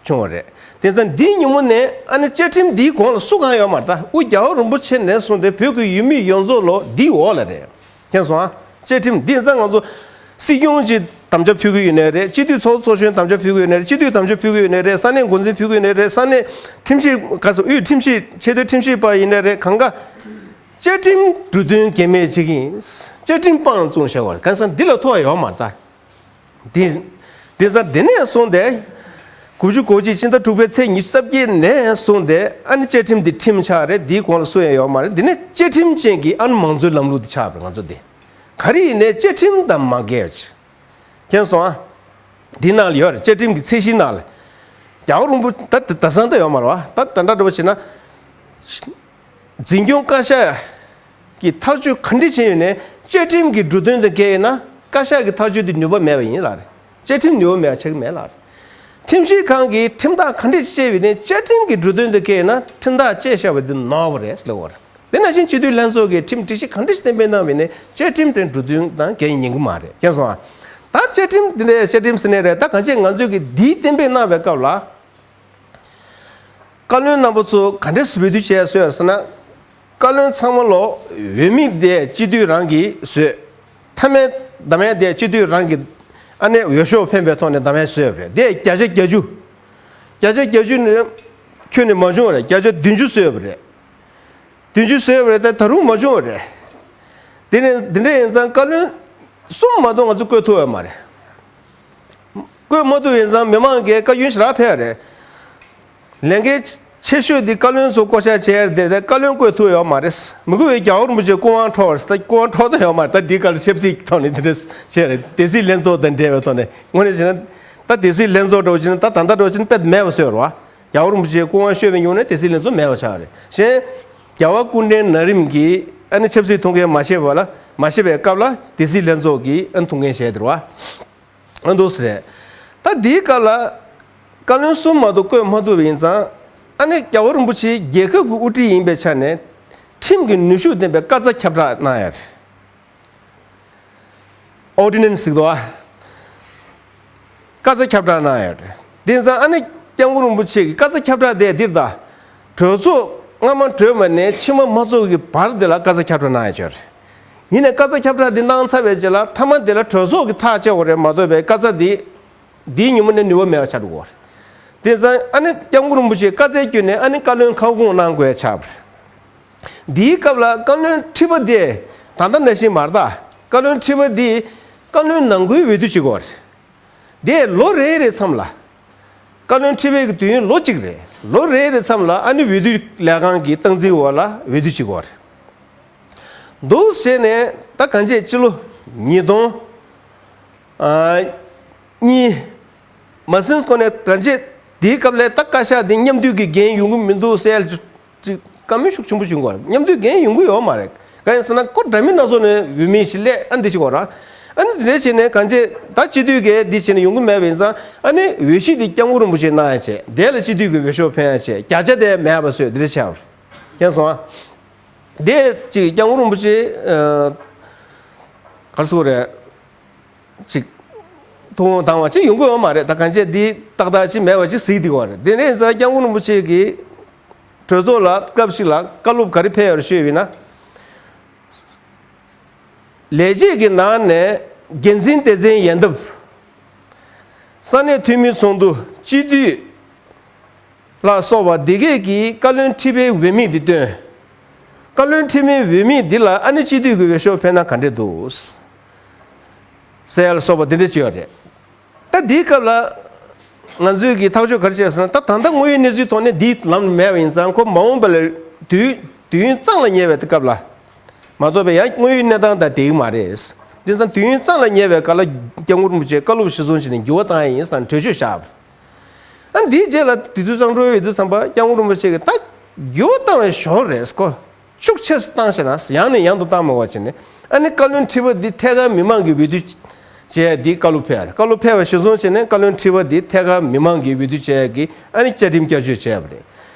བྱུང་བ་རེད། དེང་སང་འདིའི་ཉིན་མོ་ནས་ཨ་ནི་བཅའ་ཁྲིམས་འདིའི་གོང་ལ་སུ་གང་ཡོད་མ་རེད། ད་དབུ་རྒྱལ་བ་རིན་པོ་ཆེ་ནས་བཟུང་སྟེ་བོད་ཀྱི་ཡུལ་མི་ཡོངས་རྫོགས་ལོ་འདིའི་འོག་ལ་རེད། མཁྱེན་སོང་ཨ། བཅའ་ཁྲིམས་འདི་ཡིན་ཙང་ང་ཚོ་སྲིད་སྐྱོང་གི་དམ་བཅའ་ཕུལ་གྱི་ཡོད་ནའི་རེད། སྤྱི་འཐུས་ཚོགས་གཙོ་གཞོན་དམ་བཅའ་ཕུལ་གྱི་ཡོད་ནའི་རེད། སྤྱི་འཐུས་དམ་བཅའ་ཕུལ་གྱི་ཡོད་ནའི་རེད། ས་གནས་འགོ་འཛིན་ཕུལ་གྱི་ཡོད་ནའི་རེད། ས་གནས་ཁྲིམས་ཞིབ་ག་ཚོད་དབུས་ཁྲིམས་ཞིབ་ཆེས་མཐོའི་ཁྲིམས་ཞིབ་པ་ཡིན་ནའི་རེད། གང་ག་བཅའ་ཁྲིམས་འབྲུ་དོན་གལ་མེད་བྱེད་ཀྱི་ཡིན། བཅའ་ཁྲིམས་སྤང་བཙུགས་བཞག་པ་རེད། གང་ཟེར་ན་འདི་ལ་ཐོ་ཡོད་མ་རེད་ད། དེ་དེ་ཙང་དེ་ནས་བཟུང་སྟེ་དགུ་བཅུ་གོ་གཅིག་ཕྱི་ཟླ་དྲུག་པའི་ཚེས་ཉི་ཤུ་རྩ་བརྒྱད་ནས་བཟུང་སྟེ་ཨ་ནི་བཅའ་ཁྲིམས་འདི་ཁྲིམས་ཆགས་རེད། འདིའི་གོང་ལ་སུ་ཡང་ཡོད་མ་རེད། འདི་ནས་བཅའ་ཁྲིམས་ཅན་གྱི་ཨ་ནི་མང་གཙོའི་ལམ་ལུགས་འདི་ཆགས་པ་རེད། ང་ཚོ་འདི་ག་རེ་ཡིན་ནའི་བཅའ་ཁྲིམས་དང་མ་འགལ་བ་ཅིག་མཁྱེན་སོང་ཨ། འདི་ནང་ལ་ཡོད་རེད། བཅའ་ཁྲིམས་ཀྱི་ཚད་གཞིའི་ནང་ལ་རྒྱལ་བ་རིན་པོ་ད་ད་ད་སང་ད་ཡོད་མ་རེད་བ། ད་ད་འདྲ་འདྲ་བོ་བྱས་ན། འཛིན་སྐྱོང་བཀའ་ཤག་གི་ཐག་གཅོད་ག་འདྲ་བྱས་ཡོད་ནའི་བཅའ་ཁྲིམས་ཀྱི་འབྲུ་དོན་དང་འགལ་ཡོད་ན་བཀའ་ཤག་གི་ཐག་གཅོད་དེ་ནུས་པ་མེད་པ་ཡིན་ལ་རེད། བཅའ་ཁྲིམས་ནུས་པ་མེད་པ་ཆགས་ཀྱི་མེད་ལ་རེད། ཁྲིམས་ཞིབ་ཁང་གིས་ཁྲིམས་ཐག་ག་འདྲ་བཅད་ཡོད་ནའི་བཅའ་ཁྲིམས་ཀྱི་འབྲུ་དོན་དང་འགལ་ཡོད་ན་ཁྲིམས་ཐག་བཅད་བཞག་པ་དེ་ནོར་བ་རེད་ཟེར་ལབ་པ་རེད། དེ་ནང་བཞིན་སྤྱི་འཐུས་ལྷན་ཚོགས་ཀྱིས་ཁྲིམས་སྒྲིག་གཞི་ག་འདྲ་ཞིག་གཏན་འབེབས་གནང་བ་ཡིན་ནའི་བཅའ་ཁྲིམས་དེ་འབྲུ་དོན་དང་འགལ་ཡིན་ཉན་གྱི་མ་རེད། མཁྱེན་སོང་ཨ། ད་བཅའ་ཁྲིམས་འདི་འདྲའི་བཅའ་ཁྲིམས་ཟེར་ནའི་རེད། ད་གང་ཅི་ང་ཚོས་ཀྱིས་འདིའི་གཏན་འབེབས་གནང་བའི་སྐབས་ལ། བཀའ་བློན་རྣམ་པ་ཚོ་ག་འདྲས་འོས་བསྡུ་བྱས་བཟོས་ཟེར་ན། བཀའ་བློན་ཚང་མ་ལོ་འོས་མི་དེ་སྤྱི་འཐུས་རང་གིས་བཟོས། མཐའ་མའི་བདམས་ཡས་དེ་སྤྱི་འཐུས་རང་གིས་ཨ་ནེ་འོས་ཤོག་འཕེན་པའི་ཐོག་ནས་བདམས་ཡས་བཟོས་པ་རེད། དེ་བརྒྱ་ཆ་བརྒྱད་ཅུ། བརྒྱ་ཆ་བརྒྱད་ཅུ་ནི་ཁྱོན་ནས་མ་བྱུང་བ་རེད། བརྒྱ་ཆ་བདུན་ཅུ་བཟོས་པ་རེད། བདུན་ཅུ་བཟོས་པ་རེད། ད་ད་རུང་མ་བྱུང་བ་རེད། དེ་ནས་འདི་འདྲ་ཡིན་ཙང་བཀའ་བློན་གསུམ་མ་གཏོགས་ང་ཚོ་བསྐོ་ཐུབ་ཡོད་མ་རེད། བསྐོ་མ་ཐུབ་ཡིན་ཙང་མི་མང་གིས་བཀའ་བཀྱོན་ཞེ་དྲག་ཕེབས་རེད། ལས་འགན་ཆེ་ཤོས་འདི་བཀའ་བློན་ཚོ་བསྐོ་བཞག་བྱས་རེད་དེ་བཀའ་བློན་བསྐོ་ཐུབ་ཡོད་མ་རེད། མི་དགོས་པའི་རྒྱལ་བ་རིན་པོ་ཆེ་སྐུ་དབང་འཕྲོག་པ་རེད། ད་སྐུ་དབང་འཕྲོག་ཐུབ་ཡོད་མ་རེད། ད་འདི་ག་ལ་ཆབ་སྲིད་ཀྱི་ཐོག་ནས་འདི་འདྲ་བྱས་རེད། སྡེ་སྲིད་ལྷན་ཚོགས་དང་འབྲེལ་བའི་ཐོག་ནས་དངོས་གནས་བྱས་ན་ད་སྡེ་སྲིད་ལྷན་ཚོགས་འདྲ་བོ་བྱས་ན་ད་ད་ལྟ་འདྲ་བོ་བྱས་ན་དཔེ་མེད་པ་བཟོས་རེད་བ། རྒྱལ་བ་རིན་པོ་ཆེ་སྐུ་དབང་བཤོལ་བའི་ཉུང་ནས་སྡེ་སྲིད་ལྷན་ཚོགས་མེད་པ་ཆགས་རེད། གཞན། རྒྱལ་བ་སྐུ་ཕྲེང་ན་རིམ་གྱིས་ཨ་ནི་ཆབ་སྲིད་ཐུགས་འགན་མ་བཞེས་པ་ལ་མ་བཞེས་པའི་སྐབས་ལ་སྡེ་སྲིད་ལྷན་ཚོགས་ཀྱིས་ཨ་ནི་ཐུགས་འགན་བཞེས་དེ་རེད་བ། ཨ་འདུག་སེ་རེད། ད་འདིའི་སྐབས་ལ་བཀའ་བློན་གསུམ་མ་གཏོགས་བསྐོས་མ་ཐུབ་པ་ཡིན་ཙང་ཨ་ནི་རྒྱལ་བ་རིན་པོ་ཆེ་རྒྱལ་ཁབ་ཀྱི་དབུ་ཁྲིད་ཡིན་པའི་ཆ་ནས་ཁྲིམས་ཀྱི་ནུས་ཤུགས་ལྡན་པའི་བཀའ་རྩ་ཁྱབ་བསྒྲགས་གནང་ཡ་རེད། ཨོར་ཌི་ནན་སི་ཟེར་གི་འདུག་ཨ། བཀའ་རྩ་ཁྱབ་བསྒྲགས་གནང་ཡོད་རེད། དེ་ཙང་ཨ་ནི་སྐྱབས་མགོན་རིན་པོ་ཆེ་གི་བཀའ་རྩ་ཁྱབ་བསྒྲགས་དེ་འདིར་ད། གྲོས་ཚོགས་སྔ་མ་གྲོལ་བ་ནས་ཕྱི་མ་མ་ཚོགས་ཀྱི་བར་དེ་ལ་བཀའ་རྩ་ཁྱབ་བསྒྲགས་གནང་ཡོད་ཅོག་རེད། ཡིན་ནའི་བཀའ་རྩ་ཁྱབ་བསྒྲགས་འདི་གནང་ཚར་བའི་རྗེས་ལ་མཐའ་མ་དེ་ལ་གྲོས་ཚོགས་ཀྱི་ཐག་བཅད་དགོས་རེད་མ་གཏོགས་པའི་བཀའ་རྩ་འདི། འདིའི་ཉིན་མོ་ནས་ནུས་པ་མེད་པ་ཆགས་འགྲོ་གི་རེད། དེ་ཙང་ཨ་ནི་སྐྱབས་མགོན་རིན་པོ་ཆེ་བཀའ་སྩལ་བརྒྱུད་ནས་ཨ་ནི་བཀའ་བློན་ཁ་སྐོང་གནང་དགོས་ཡ་ཆགས་པ་རེད། འདིའི་སྐབས་ལ་བཀའ་བློན་ཁྲི་པ་དེ་ད་ལྟ་ནང་བཞིན་མ་རེད་ད། བཀའ་བློན་ཁྲི་པ་འདི་བཀའ་བློན་ནང་ཁུལ་འོས་བསྡུ་བྱེད་དགོས་རེད། དེ་ལོ་རེ་རེ་མཚམས་ལ་བཀའ་བློན་ཁྲི་པའི་གི་དུས་ཡུན་ལོ་གཅིག་རེད། ལོ་རེ་རེ་མཚམས་ལ་ཨ་ནི་འོས་བསྡུ་ལས་ཁང་གི་སྟངས་འཛིན་འོག་ལ་འོས་བསྡུ་བྱེད་དགོས་རེད། འདུག་བྱས་ནས་ད་གང་ཅི་སྤྱི་ལོ་ཉིས་སྟོང་ཨ་གཉིས་མ་ཟིན་གོང་ནས་གང་ཅི་དེའི་སྐབས་ལ་ད་བཀའ་ཤག་འདི་མཉམ་འདུས་ཀྱི་འགན་ཡོང་གི་མི་འདུག་ཟེར་ཡ་ཅིག་བཀའ་མོལ་ཤུགས་ཆེན་པོ་བྱུང་གོ། མཉམ་འདུས་འགན་ཡོང་གི་ཡོད་མ་རེད། གང་ཡིན་ཟེར་ན་ཁོ་འདྲ་མིན་སྣ་ཚོགས་ནས་འོས་མི་ཞིག་སླེབས་ཨ་འདི་བྱེད་དགོས་ར། ཨ་ནི་དེ་འདྲ་བྱས་ནས་གང་ཅི་ད་སྤྱི་འཐུས་ཀྱིས་འདི་བྱས་ནས་ཡོང་གི་མེད་པ་ཡིན་ཙང་ཨ་ནི་འོས་གཞི་འདི་སྐྱབས་མགོན་རིན་པོ་ཆེ་གནང་ཡ་བྱས། དེ་ལ་སྤྱི་འཐུས་ཀྱི་འོས་ཤོག་འཕེན་ཡ་བྱས། བརྒྱ་ཆ་དེ་མེད་པ་བཟོས་འདི་འདྲ་བྱས་པ་རེད། མཁྱེན་སོང་ཨ། དེ་གཅིག་སྐྱབས་མགོན་རིན་པོ་ཆེ་ཨ་ག་རེ་ཟེར་དགོས་རེད། ཅིག་ཐུགས་དབང་བཏང་བ་ཅིག་ཡོང་གི་ཡོད་མ་རེད། ད་གང་ཅི་འདི་ཏག་ཏག་ཅིག་མེད་པ་ཅིག་གཟིགས་བསྡད་ཡོད་རེད། དེ་ནས་ཙང་སྐྱབས་མགོན་རིན་པོ་ཆེ་གིས་གྲོས་ཚོགས་ལ་སྐབས་ཤིག་ལ་བཀའ་སློབ་ག་རེ་ཕེབས་ཡོད་རེད་ཞུས་པ་ཡིན་ན། ལས་བྱེད་ཀྱི་ནང་ནས་འགན་འཛིན་སྡེ་ཚན་ཡན་འདབ། ས་གནས་འཐུས་མི་ཚོགས་འདུ། སྤྱི་འཐུས། ལ་སོགས་པ་འདི་གས་ཀྱིས་བཀའ་བློན་ཁྲི་པའི་འོས་མི་འདི་བཏོན། བཀའ་བློན་ཁྲི་པའི་འོས་མི་འདི་ལ་ཨ་ནི་སྤྱི་འཐུས་ཀྱི་འོས་ཤོག་འཕེན་ན་ག་འདྲས་འདུག་ཟེར་ཡ་ལ་སོགས་པ་འདི་འདྲས་བྱས་ཡོད་རེད། ད་འདིའི་སྐབས་ལ་ང་ཚོས་ཀྱི་ཐག་གཅོད་ག་རེ་བྱས་ཟེར་ན། ད་ད་ལྟ་དངོས་ཡོད་གནས་ཚུལ་ཐོག་ནས་འདིའི་ལམ་མེད་པ་ཡིན་ཙང་ཁོ་མ་འོངས་པ་ལ་དུས་དུས་ཡུན་གཙང་ལ་ཉེ་བའི་སྐབས་ལ་མ་གཏོགས་པའི་ཡང་དངོས་ཡོད་གནས་སྟངས་དང་བསྡད་ཀྱི་མ་རེད། དེ་ཙང་དུས་ཡུན་གཙང་ལ་ཉེ་བའི་སྐབས་ལ་སྐྱབས་མགོན་རིན་པོ་ཆེ་བཀའ་སློབ་གཞིར་བཟུང་བྱས་ནས་འགྱུར་བ་བཏང་ཡ་ཡིན་ཟེར་ནས་གྲོས་ཆོད་བཞག་པ་རེད། ཨ་འདིའི་རྗེས་ལ་དེ་དུས་གཙང་སྦྲ་ཡོད་དུས་ཙམ་པ་སྐྱབས་མགོན་རིན་པོ་ཆེ་གིས་ད་འགྱུར་བ་བཏང་བའི་ཞོར་རེད་ཁོ། ཤུགས་ཆེ་ཙམ་བཏང་ཤེ་ན་ཡང་ནས་ཡང་དུ་བཏང་མ་དགོས་བྱས་ནས་ཨ་ནི་བཀའ་བློན་ཁྲི་པ་འདི་ཐད་ཀར་མི་མང་གིས་འོས་བསྡུ་བྱས་འདི་བཀའ་སློབ་ཕེབས་རེད། བཀའ་སློབ་ཕེབས་པ་གཞིར་བཟུང་བྱས་ནས་བཀའ་བློན་ཁྲི་པ་འདི་ཐད་ཀར་མི་མང་གིས་འོས་བསྡུ་བྱས་ཀྱི་ཨ་ནི་བཅའ་ཁྲིམས་བསྐྱར་བཅོས་བྱས་པ་རེད།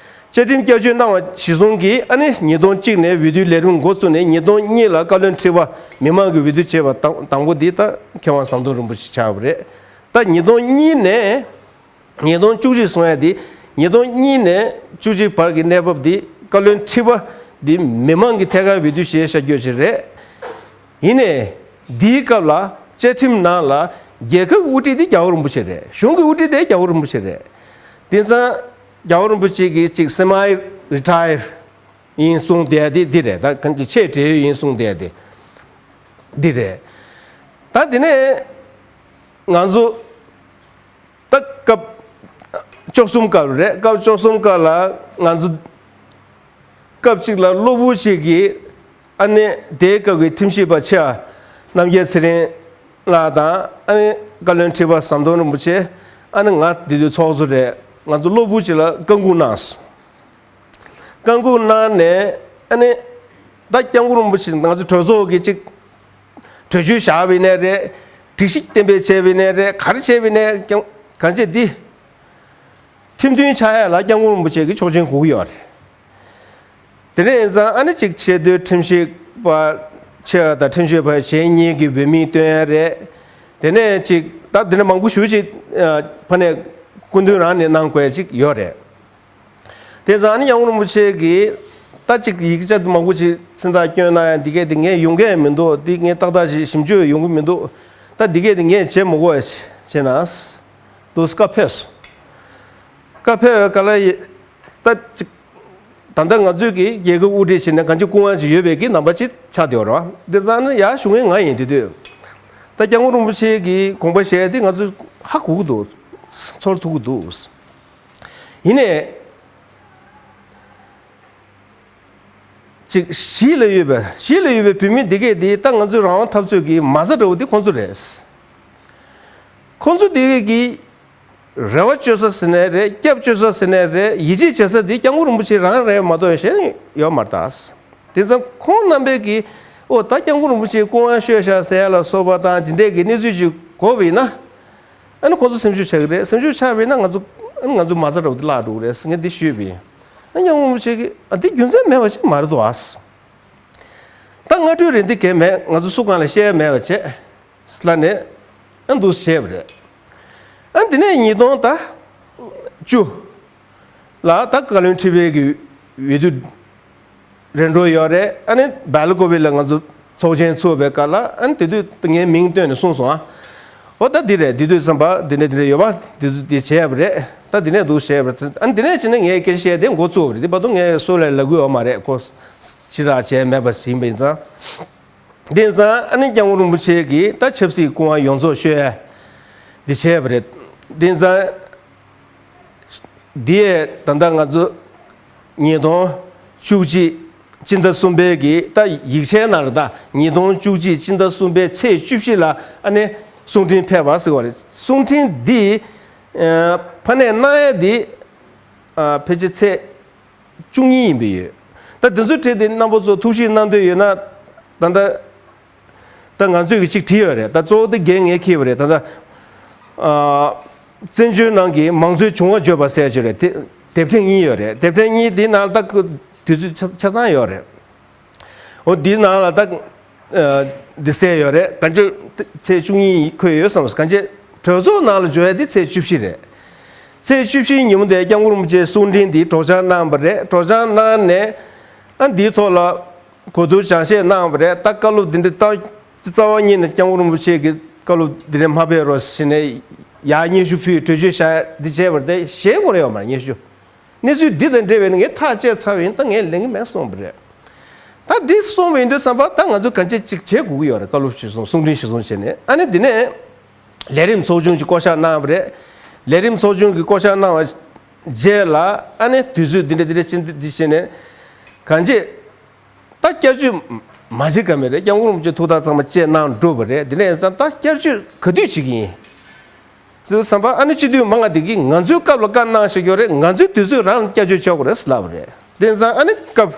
བཅའ་ཁྲིམས་བསྐྱར་བཅོས་གནང་བ་གཞིར་བཟུང་གིས་ཨ་ནི་ཉིས་སྟོང་གཅིག་ནས་འོས་བསྡུའི་ལས་རིམ་འགོ་བཙུགས་ནས་ཉིས་སྟོང་གཉིས་ལ་བཀའ་བློན་ཁྲི་པ་མི་མང་གི་འོས་བསྡུ་བྱས་པ་དང་དང་པོ་འདི་ད་མཁས་དབང་ཟམ་གདོང་རིན་པོ་ཆེ་ཆགས་པ་རེད། ད་ཉིས་སྟོང་གཉིས་ནས་ཉིས་སྟོང་བཅུ་གཅིག་སོང་ཡ་འདི་ཉིས་སྟོང་གཉིས་ནས་བཅུ་གཅིག་བར་གྱི་གནས་བབ་འདི་བཀའ་བློན་ཁྲི་པ་འདི་མི་མང་གིས་ཐད་ཀར་འོས་བསྡུ་བྱས་བཞག་རྒྱུ་ཞིག་རེད། ཡིན་ནའི་འདིའི་སྐབས་ལ་བཅའ་ཁྲིམས་ནང་ལ་རྒྱལ་ཁབ་དབུ་ཁྲིད་དེ་རྒྱལ་བ་རིན་པོ་ཆེ་རེད། གཞུང་གི་དབུ་ཁྲིད་དེ་རྒྱལ་བ་རིན་པོ་ཆེ་རེད། དེང་སང་རྒྱལ་བ་རིན་པོ་ཆེ་གིས་ཅིག་སེ་མའི་རི་ཊ་ཡར་ཡིན་གསུངས་བསྡད་དེ་འདི་རེད། ད་གང་ཅི་ཆེས་བགྲེས་ཡོད་ཡིན་གསུངས་བསྡད་དེ་འདི་རེད། ད་དེ་ནས་ང་ཚོ་ད་སྐབས་བཅུ་གསུམ་སྐབས་རེད། སྐབས་བཅུ་གསུམ་སྐབས་ལ་ང་ཚོ་སྐབས་གཅིག་ལ་གློ་བུར་ཅིག་གིས་ཨ་ནི་དེའི་སྐབས་ཀྱི་ཁྲིམས་ཞིབ་པ་ཆེ་བ་རྣམ་རྒྱལ་ཚེ་རིང་ལགས་དང་ཨ་ནི་བཀའ་བློན་ཁྲི་པ་ཟམ་གདོང་རིན་པོ་ཆེ། ཨ་ནི་ང་དེ་དུས་ཚོགས་གཙོ་རེད། ང་ཚོ་གློ་བུར་ཅིག་ལ་བཀའ་འགུག་གནང་སོང་། བཀའ་འགུག་གནང་ནས་ཨ་ནི་ད་སྐྱབས་མགོན་རིན་པོ་ཆེ་ང་ཚོ་གྲོས་ཚོགས་ཀྱི་གཅིག་གྲོས་ཆོད་བཞག་པ་ཡིན་ནའི་རེད། སྒྲིག་གཞི་གཏན་འབེབས་བྱས་པ་ཡིན་ནའི་རེད། ག་རེ་བྱས་པ་ཡིན་ནའི་ཀྱང་གང་བྱས་འདི་ཁྲིམས་མཐུན་ཆགས་ཡ་ལ་སྐྱབས་མགོན་རིན་པོ་ཆེ་གི་ཆོག་མཆན་དགོས་ཀྱི་ཡོད་རེད། དེ་ནས་ཡིན་ཙང་ཨ་ནི་གཅིག་ཆེས་མཐོའི་ཁྲིམས་ཞིབ་པ་ཆེ་བ་དང་ཁྲིམས་ཞིབ་པ་གཞན་གཉིས་ཀྱི་འོས་མི་བཏོན་ཡ་རེད། དེ་ནས་གཅིག་ད་དེ་ནས་མང་པོ་ཞེ་ཅིག་ཕ་ནས་སྐུ་མདུན་རང་ནས་གནང་དགོས་ཅིག་ཡོད་རེད། དེ་ཙང་ཨ་ནི་སྐྱབས་མགོན་རིན་པོ་ཆེ་གིས་ད་ཅིག་ཡིག་ཆ་མང་པོ་ཅིག་མཚན་རྟགས་བསྐྱོན་གནང་ཡ་འདི་གས་དེ་ངས་ཡོང་གི་མི་འདུག་འདི་ངས་ཏག་ཏག་ཞིག་ཞིབ་འཇུག་ཡོང་གི་མི་འདུག་ད་འདི་གས་དེ་ངས་བྱེད་མི་དགོས་བྱས་ན་འདུག་བཀའ་ཕེབས་སོང་། བཀའ་ཕེབས་པའི་སྐབས་ལ་ད་ཅིག་ད་ལྟ་ང་ཚོས་ཀྱི་རྒྱལ་ཁབ་དབུ་ཁྲིད་བྱས་ནས་གང་ཅི་སྐུ་དབང་ཅིག་ཡོད་པའི་གི་རྣམ་པ་ཅིག་ཆགས་བསྡད་ཡོད་རེད་བ། དེ་ཙང་ནི་ཡར་ཞུ་མཁན་ང་ཡིན། དེ་དུས་ད་སྐྱབས་མགོན་རིན་པོ་ཆེ་གིས་དགོངས་པ་བཞེས་དེ་ང་ཚོ་ཧ་གོ་གི་འདུག་ཚོར་ཐུབ་ཀྱི་འདུག་ཡིན་ནའི་ཅིག་གཞིས་ལ་ཡོད་པའི་གཞིས་ལ་ཡོད་པའི་བོད་མི་འདི་གས་འདི་ད་ང་ཚོའི་རང་དབང་འཐབ་རྩོད་ཀྱི་མ་རྩ་འདྲ་བོ་འདི་ཁོང་ཚོ་རེད། ཁོང་ཚོ་འདི་གས་ཀྱི་རེ་བ་བཅོལ་ས་ཟེར་ནའི་རེད། སྐྱབས་བཅོལ་ས་ཟེར་ནའི་རེད། ཡིད་ཆེས་བྱེད་ས་འདི་སྐྱབས་མགོན་རིན་པོ་ཆེ་རང་རེད་མ་གཏོགས་གཞན་ཡོད་མ་རེད་ད། དེ་ཙང་ཁོང་རྣམ་པས་ཀྱི་ཨོ་ད་སྐྱབས་མགོན་རིན་པོ་ཆེ་སྐུ་དབང་ཤོར་ཤག་ཟེར་ཡ་ལ་སོགས་པ་དང་དེ་འདྲས་ཀྱི་གནས་ཚུལ་ཅིག་གོ་བ་ཡིན་ན། ཨ་ནི་ཁོང་ཚོ་སེམས་ཤུགས་ཆག་གི་རེད། སེམས་ཤུགས་ཆག་པ་ཡིན་ན་ང་ཚོ་ཨ་ནི་ང་ཚོ་མ་རྩ་འདྲ་བོ་དེ་བརླག་འགྲོ་གི་རེད་ཟེར་ངས་འདི་ཞུས་པ་ཡིན། ཨ་སྐྱབས་མགོན་རིན་པོ་ཆེ་གིས་ཨ་འདི་རྒྱུ་མཚན་མེད་པ་ཞིག་མ་རེད་དོ་ཨ། ད་སྔ་འགྲོའི་རེ་འདུན་གང་ཡང་མེད། ང་ཚོ་སུ་གང་ལ་བཤད་ཡ་མེད་པ་བྱས། ལ་ནས་ཨ་འདུག་བྱས་པ་རེད། ཨ་འདི་ནས་ཉིས་སྟོང་ད་བཅུ་ལ་ད་བཀའ་བློན་ཁྲི་པའི་གི་འོས་བསྡུ་རེ་འགྲོ་ཡོད་རེད། ཨ་ནི་སྦེལ་ཀོབ་ལ་ང་ཚོ་ཚོགས་ཆེན་ཚུགས་པའི་སྐབས་ལ་ཨ་ནི་དེ་དུས་ངའི་མིང་བཏོན་ནས་གསུངས་སོང་ཨ། འོ་ད་འདི་རེད། འདི་དུས་ཙམ་པ་འདི་ནས་འདི་རེད་ཡོད་པ་འདི་དུས་འདི་བྱས་པ་རེད། ད་འདི་ནས་འདུག་བྱས་པ་རེད། ཨ་ནི་འདི་ནས་བྱས་ནས་ངའི་སྐད་ཆ་བཤད་དེ་འགོ་བཙུགས་པ་རེད། དེ་བར་དུ་ངས་སུ་ལ་ལབ་ཀྱི་ཡོད་མ་རེད། ཁོ་ཕྱི་རག་བྱས་མེད་པ་ཞིག་ཡིན་པ་ཡིན་ཙང་། དེང་སང་ཨ་ནི་སྐྱབས་མགོན་རིན་པོ་ཆེ་གིས་ད་ཆབ་སྲིད་སྐུ་དབང་ཡོངས་རྫོགས་ཤོར་ཡ་འདི་བྱས་པ་རེད། དེང་སང་འདི་ཡས་ད་ལྟ་ང་ཚོ་ཉིས་སྟོང་བཅུ་གཅིག་སྤྱི་ཟླ་གསུམ་པའི་གི་ད་ཡིག་ཆའི་ནང་ལ་ད་ཉིས་སྟོང་བཅུ་གཅིག་སྤྱི་ཟླ་གསུམ་པའི་ཚེས་བཅུ་བཞི་ལ་ཨ་ནི་གསུང་འཕྲིན་ཕེབས་པ་ཟེར་བ་རེད། གསུང་འཕྲིན་འདི་ཨ་ཕ་ནས་གནང་ཡ་འདི་ཨ་ཕལ་ཆེར་ཚེས་བཅུ་གཉིས་ཡིན་པས་ཡོད། ད་དེ་ཚོའི་གྲས་དེ་རྣམ་པ་ཚོ་ཐུགས་ཞིབ་གནང་འདོད་ཡོད་ན་ད་ལྟ་ད་ང་ཚོས་ཀྱི་གཅིག་བྲིས་ཡོད་རེད། ད་གཙོ་བོ་དེ་འགན་ངས་འཁྱེར་བ་རེད། ད་ལྟ་ཨ་བཙན་བྱོལ་ནང་གི་མང་གཙོའི་བྱུང་བ་བརྗོད་པ་ཟེར་གྱི་རེད། དེ་དེབ་ཕྲེང་གཉིས་ཡོད་རེད། དེབ་ཕྲེང་གཉིས་དེའི་ནང་ལ་ད་དུས་ཚོད་ཆ་ཆ་ཚང་ཡོད་རེད། འོ་འདིའི་ནང་ལ་ད་ཨ་འདི་གསལ་ཡོད་རེད། གང་ཅི་ཚེས་བཅུ་གཉིས་འཁོད་ཡོད་བསམ། གང་ཅི་གྲོས་ཚོགས་ནང་ལ་འབྱོར་ཡ་འདི་ཚེས་བཅུ་བཞི་རེད། ཚེས་བཅུ་བཞིའི་ཉིན་མོ་དེ་སྐྱབས་མགོན་རིན་པོ་ཆེའི་གསུང་འཕྲིན་འདི་སྒྲོག་སྦྱང་གནང་བ་རེད། སྒྲོག་སྦྱང་གནང་ནས་ཨ་འདིའི་ཐོག་ལ་གོ་བསྡུར་སྦྱང་བཤད་གནང་བ་རེད། ད་བཀའ་སློབ་འདི་འདྲ་ད་རྩ་བ་ཉིད་ནས་སྐྱབས་མགོན་རིན་པོ་ཆེ་གི་བཀའ་སློབ་འདི་འདྲ་མ་ཕེབས་རོགས་ཟེར་ནས་ཡར་སྙན་ཞུ་ཕུལ། གྲོས་ཆོད་བཞག་འདི་བྱས་པ་རེད། དེ་བཞེས་དགོས་རེད་ཡོད་མ་རེད་སྙན་ཞུ། གནས་ཚུལ་འདི་དང་འབྲེལ་བའི་ངས་ཐག་བཅད་ཚར་བ་ཡིན། ད་ངས་ལེན་གྱི་མེད་གསུངས་པ་རེད། ད་འདི་གསུངས་པ་ཡིན་དུས་ཙམ་པ་ད་ང་ཚོས་གང་ཅི་ཅིག་བྱེད་དགོས་ཀྱི་ཡོད་རེད། བཀའ་སློབ་ཞུས་སོང་། གསུང་འཕྲིན་ཞུས་སོང་བྱས་ནས་ཨ་ནི་འདི་ནས་ལས་རིམ་ཚོགས་ཆུང་གི་བསྐོ་བཞག་གནང་བ་རེད། ལས་རིམ་ཚོགས་ཆུང་གི་བསྐོ་བཞག་གནང་བ་རྗེས་ལ་ཨ་ནི་དུས་ཚོད་འདི་འདྲ་འདི་འདྲ་ཕྱིན་འདི་འདི་བྱས་ནས་གང་ཅི་ད་བསྐྱར་བཅོས་མ་བྱེད་ཀ་མེད་རེད། སྐྱབས་མགོན་རིན་པོ་ཆེ་ཐུགས་ཐག་ཚང་མ་བཅད་གནང་འགྲོ་བ་རེད། འདི་ནས་ཡིན་ཙང་ད་བསྐྱར་བཅོས་ག་དུས་བྱེད་ཀྱི་ཡིན། ཟེར་བསམ་པ་ཨ་ནི་སྤྱི་འཐུས་མང་ང་དེ་གིས་ང་ཚོའི་སྐབས་ལ་བཀའ་གནང་བཞག་ཡོད་རེད། ང་ཚོའི་དུས་ཚོད་རང་ལ་བསྐྱར་བཅོས་བྱེད་དགོས་རེད་ཟེར་ལབ་པ་རེད། དེ་ཙང་ཨ་ནི་སྐབས་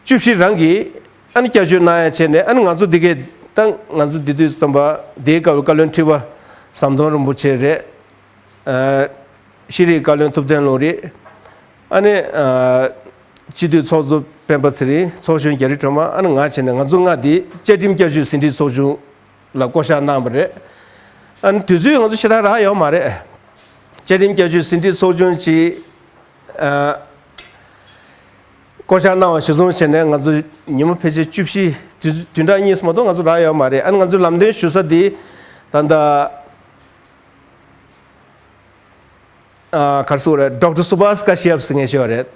བཅུ་བཞི་རང་གིས་ཨ་ནི་བསྐྱར་བཅོས་གནང་ཡ་བྱས་ནས་ཨ་ནི་ང་ཚོ་འདི་གས་ད་ང་ཚོ་འདི་དུས་བསམ་པ་དེའི་སྐབས་ལ་བཀའ་བློན་ཁྲི་པ་ཟམ་གདོང་རིན་པོ་ཆེ་རེད། ཨ་ཤེས་རིག་བཀའ་བློན་ཐུབ་བསྟན་ལུང་རིགས། ཨ་ནི་ཨ་སྤྱི་འཐུས་ཚོགས་གཙོ་སྤེན་པ་ཚེ་རིང་། ཚོགས་གཞོན་རྒྱ་རི་སྒྲོལ་མ། ཨ་ནི་ང་བྱས་ནས་ང་ཚོ་ལྔ་འདི་བཅའ་ཁྲིམས་བསྐྱར་བཅོས་ཟིན་བྲིས་ཚོགས་ཆུང་ལ་བསྐོ་བཞག་གནང་བ་རེད། ཨ་ནི་དུས་ཚོད་ང་ཚོ་ཞེ་དྲག་རག་ཡོད་མ་རེད། བཅའ་ཁྲིམས་བསྐྱར་བཅོས་ཟིན་བྲིས་ཚོགས་ཆུང་ཅིག་ཨ་བསྐོ་བཞག་གནང་བ་གཞིར་བཟུང་བྱས་ནས་ང་ཚོ་ཉིན་མོ་ཕལ་ཆེར་བཅུ་བཞི། བདུན་བདུན་ཕྲག་གཉིས་མ་གཏོགས་ང་ཚོ་རག་ཡོད་མ་རེད། ཨ་ནི་ང་ཚོས་ལམ་སྟོན་ཞུ་ས་འདི་ད་ལྟ་ཨ་ག་རེ་ཟེར་དགོས་རེད། ཌོག་ཊར་སུ་བྷཱས་ཀ་ཤི་ཡབ་ཟེར་མཁན་ཞིག་ཡོད་རེད།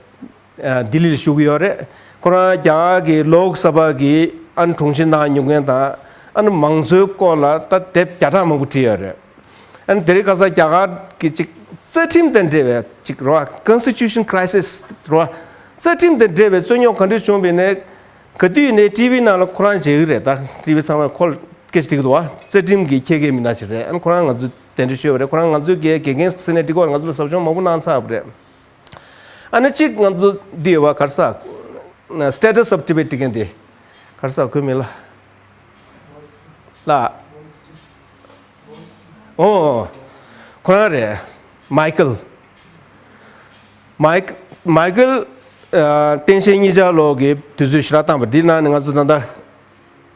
ཨ་ལྡི་ལིར་བཞུགས་ཀྱི་ཡོད་རེད། ཁོ་རང་རྒྱ་གར་གྱི་ལོག་སབ་བྷ་གི་ཨ་ནི་དྲུང་ཆེ་གནང་མྱོང་མཁན་དང་། ཨ་ནི་མང་གཙོའི་སྐོར་ལ་ད་དེབ་བརྒྱ་ཕྲག་མང་པོ་བྲིས་ཡོད་རེད། ཨ་ནི་དེ་རིང་ཁ་སང་རྒྱ་གར་གྱི་ཅིག་རྩ་ཁྲིམས་དང་འབྲེལ་བའི་ཅིག་རེད་བ། Constitution Crisis རེད་བ། རྩ་ཁྲིམས་དང་འབྲེལ་བའི་རྩོད་རྙོག་ག་འདྲ་བྱུང་བ་ཡིན་ནའི་ག་དུས་ནས་ཊི་ཝི་ནང་ལ་ཁོ་རང་མཇལ་གྱི་རེད། ད་ཊི་ཝི་ཚང་མས་ཁོ་སྐད་ཆ་དྲིས་ཀྱི་འདུག་བ། རྩ་ཁྲིམས་ཀྱི་ཁྱད་མཁས་མི་སྣ་ཞིག་རེད། ཨ་ནི་ཁོ་རང་ང་ཚོ་གདན་འདྲེན་ཞུས་པ་རེད། ཁོ་རང་ང་ཚོའི་གི་དགེ་རྒན་ཟེར་ནས་འགྲིག་གི་རེད། ང་ཚོ་ལ་ཟབ་སྦྱོང་མང་པོ་གནང་ཚར་བ་རེད། ཨ་ནི་གཅིག་ང་ཚོ་འདི་ཡོད་བ། ག་རེ་ཟེར། Status of Tibet དེ་གན་དེ་ག་རེ་ཟེར། ཁོའི་མིང་ལ་ལ། ཨོ། ཁོ་རང་རེད། མའི་ཀལ། མའི་མའི་ཀལ་ཨ་སྟངས་དཔྱལ་གཉིས་ཆར་ལོ་གི་དུས་ཚོད་ཞེ་དྲག་བཏང་བ་འདི་ནང་ནས་ང་ཚོ་ད་ལྟ་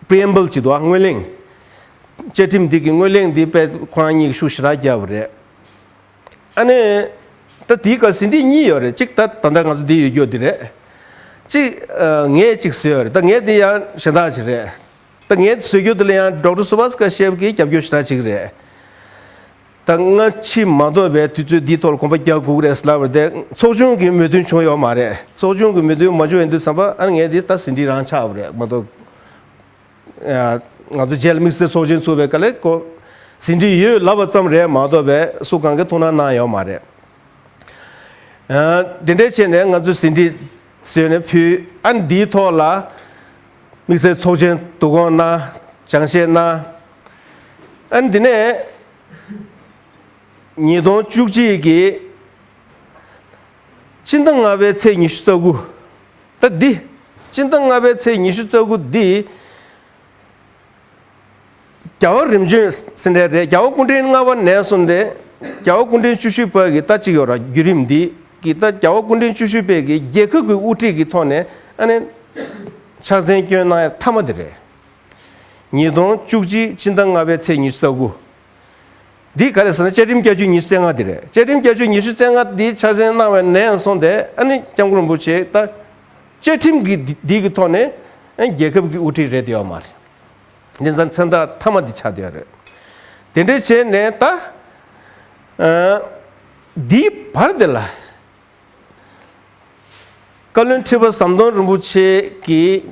པི་རི་ཨེམ་བལ་ཅིག་འདུག་བ། སྔོན་གླེང་། བཅའ་ཁྲིམས་འདི་གི་སྔོན་གླེང་འདི་དཔེ་ཁོ་རང་གཉིས་ཀྱིས་ཤུགས་ཞེ་དྲག་བརྒྱབ་པ་རེད། ཨ་ནི་ད་དེའི་སྐབས་ཟིན་བྲིས་གཉིས་ཡོད་རེད། གཅིག་ད་ད་ལྟ་ང་ཚོ་འདི་ཡོད་རྒྱུ་འདི་རེད། གཅིག་ཨ་ངས་གཅིག་བཟོས་ཡོད་རེད། ད་ངས་འདི་ཡང་གཞན་དག་ཅིག་རེད། ད་ངས་བཟོས་རྒྱུ་འདི་ལ་ཡང་ཌོག་ཊར་སུ་བྷཱས་ཀ་ཤི་ཡབ་ཀྱིས་རྒྱབ་སྐྱོར་ཞེ་དྲག་བྱེད་ཀྱི་རེད། ད་སྔ་ཕྱི་མ་གཏོགས་པའི་དུས་ཚོད་འདིའི་ཐོག་ལ་གོམ་པ་རྒྱག་དགོས་ཀྱི་རེད་ཟེར་ལབ་པ་རེད་དེ། ཚོགས་ཆུང་གི་མོས་མཐུན་བྱུང་ཡོད་མ་རེད། ཚོགས་ཆུང་གི་མོས་མཐུན་མ་བྱུང་ཡོང་དུས་ཙམ་པ་ཨ་ནི་ངས་འདི་ད་ཟིན་བྲིས་རང་ཆགས་པ་རེད་མ་གཏོགས། ང་ཚོ་རྗེས་ལ་དམིགས་བསལ་ཚོགས་ཆེན་ཚུགས་པའི་སྐབས་ལ་ཁོ་ཟིན་བྲིས་ཡོད་ལབ་པ་ཙམ་རེད་མ་གཏོགས་པའི་སུ་གང་གིས་ཐུགས་སྣང་གནང་ཡོད་མ་རེད། ཨ་དེ་འདྲས་བྱས་ནས་ང་ཚོས་ཟིན་བྲིས་བཟོས་ནས་ཕུལ། ཨ་འདིའི་ཐོག་ལ་དམིགས་བསལ་ཚོགས་ཆེན་བསྡུ་སྐོང་གནང་། སྦྱང་བཤད་གནང་། ཨ་འདི་ནས་ཉིས་སྟོང་བཅུ་གཅིག་གི་སྤྱི་ཟླ་ལྔ་པའི་ཚེས་ཉི་ཤུ་རྩ་དགུ། ད་འདི་སྤྱི་ཟླ་ལྔ་པའི་ཚེས་ཉི་ཤུ་རྩ་དགུ་འདི་རྒྱལ་བ་རིམ་བྱོན་ཟེར་འདྲ་རེད། རྒྱལ་བ་སྐུ་ཕྲེང་ལྔ་པ་ནས་བཟུང་སྟེ་རྒྱལ་བ་སྐུ་ཕྲེང་བཅུ་བཞི་པ་གི་ད་གཅིག་ཡོད་ར། བརྒྱུད་རིམ་འདི་གི་ད་རྒྱལ་བ་སྐུ་ཕྲེང་བཅུ་བཞི་པའི་གི་རྒྱལ་ཁབ་ཀྱི་དབུ་ཁྲིད་ཀྱི་ཐོག་ནས་ཨ་ནི་ཕྱག་འཚལ་སྐྱོན་གནང་ཡ་མཐའ་མ་དེ་རེད། ཉིས་སྟོང་བཅུ་གཅིག་སྤྱི་ཟླ་ལྔ་པའི་ཚེས་ཉི་ཤུ་རྩ་དགུ། འདི་ག་རེ་ཟེར་ན་བཅའ་ཁྲིམས་བསྐྱར་བཅོས་ཉི་ཤུ་རྩ་ལྔ་འདི་རེད། བཅའ་ཁྲིམས་བསྐྱར་བཅོས་ཉི་ཤུ་རྩ་ལྔ་འདི་ཕྱག་འཚལ་གནང་བའི་ནས་བཟུང་སྟེ་ཨ་ནི་སྐྱབས་མགོན་རིན་པོ་ཆེ་ད་བཅའ་ཁྲིམས་ཀྱི་འདི་འདི་གི་ཐོག་ནས་ཨ་ནི་རྒྱལ་ཁབ་ཀྱི་དབུ་ཁྲིད་རེད་དེ་ཡོད་མ་རེད། འདི་ཚང་མཚན་རྟགས་མཐའ་མ་འདི་ཆགས་བསྡད་ཡོད་རེད། དེ་འདྲས་བྱས་ནས་ད་ཨ་འདིའི་བར་དེ་ལ། བཀའ་བློན་ཁྲི་པ་ཟམ་གདོང་རིན་པོ་ཆེ་གིས་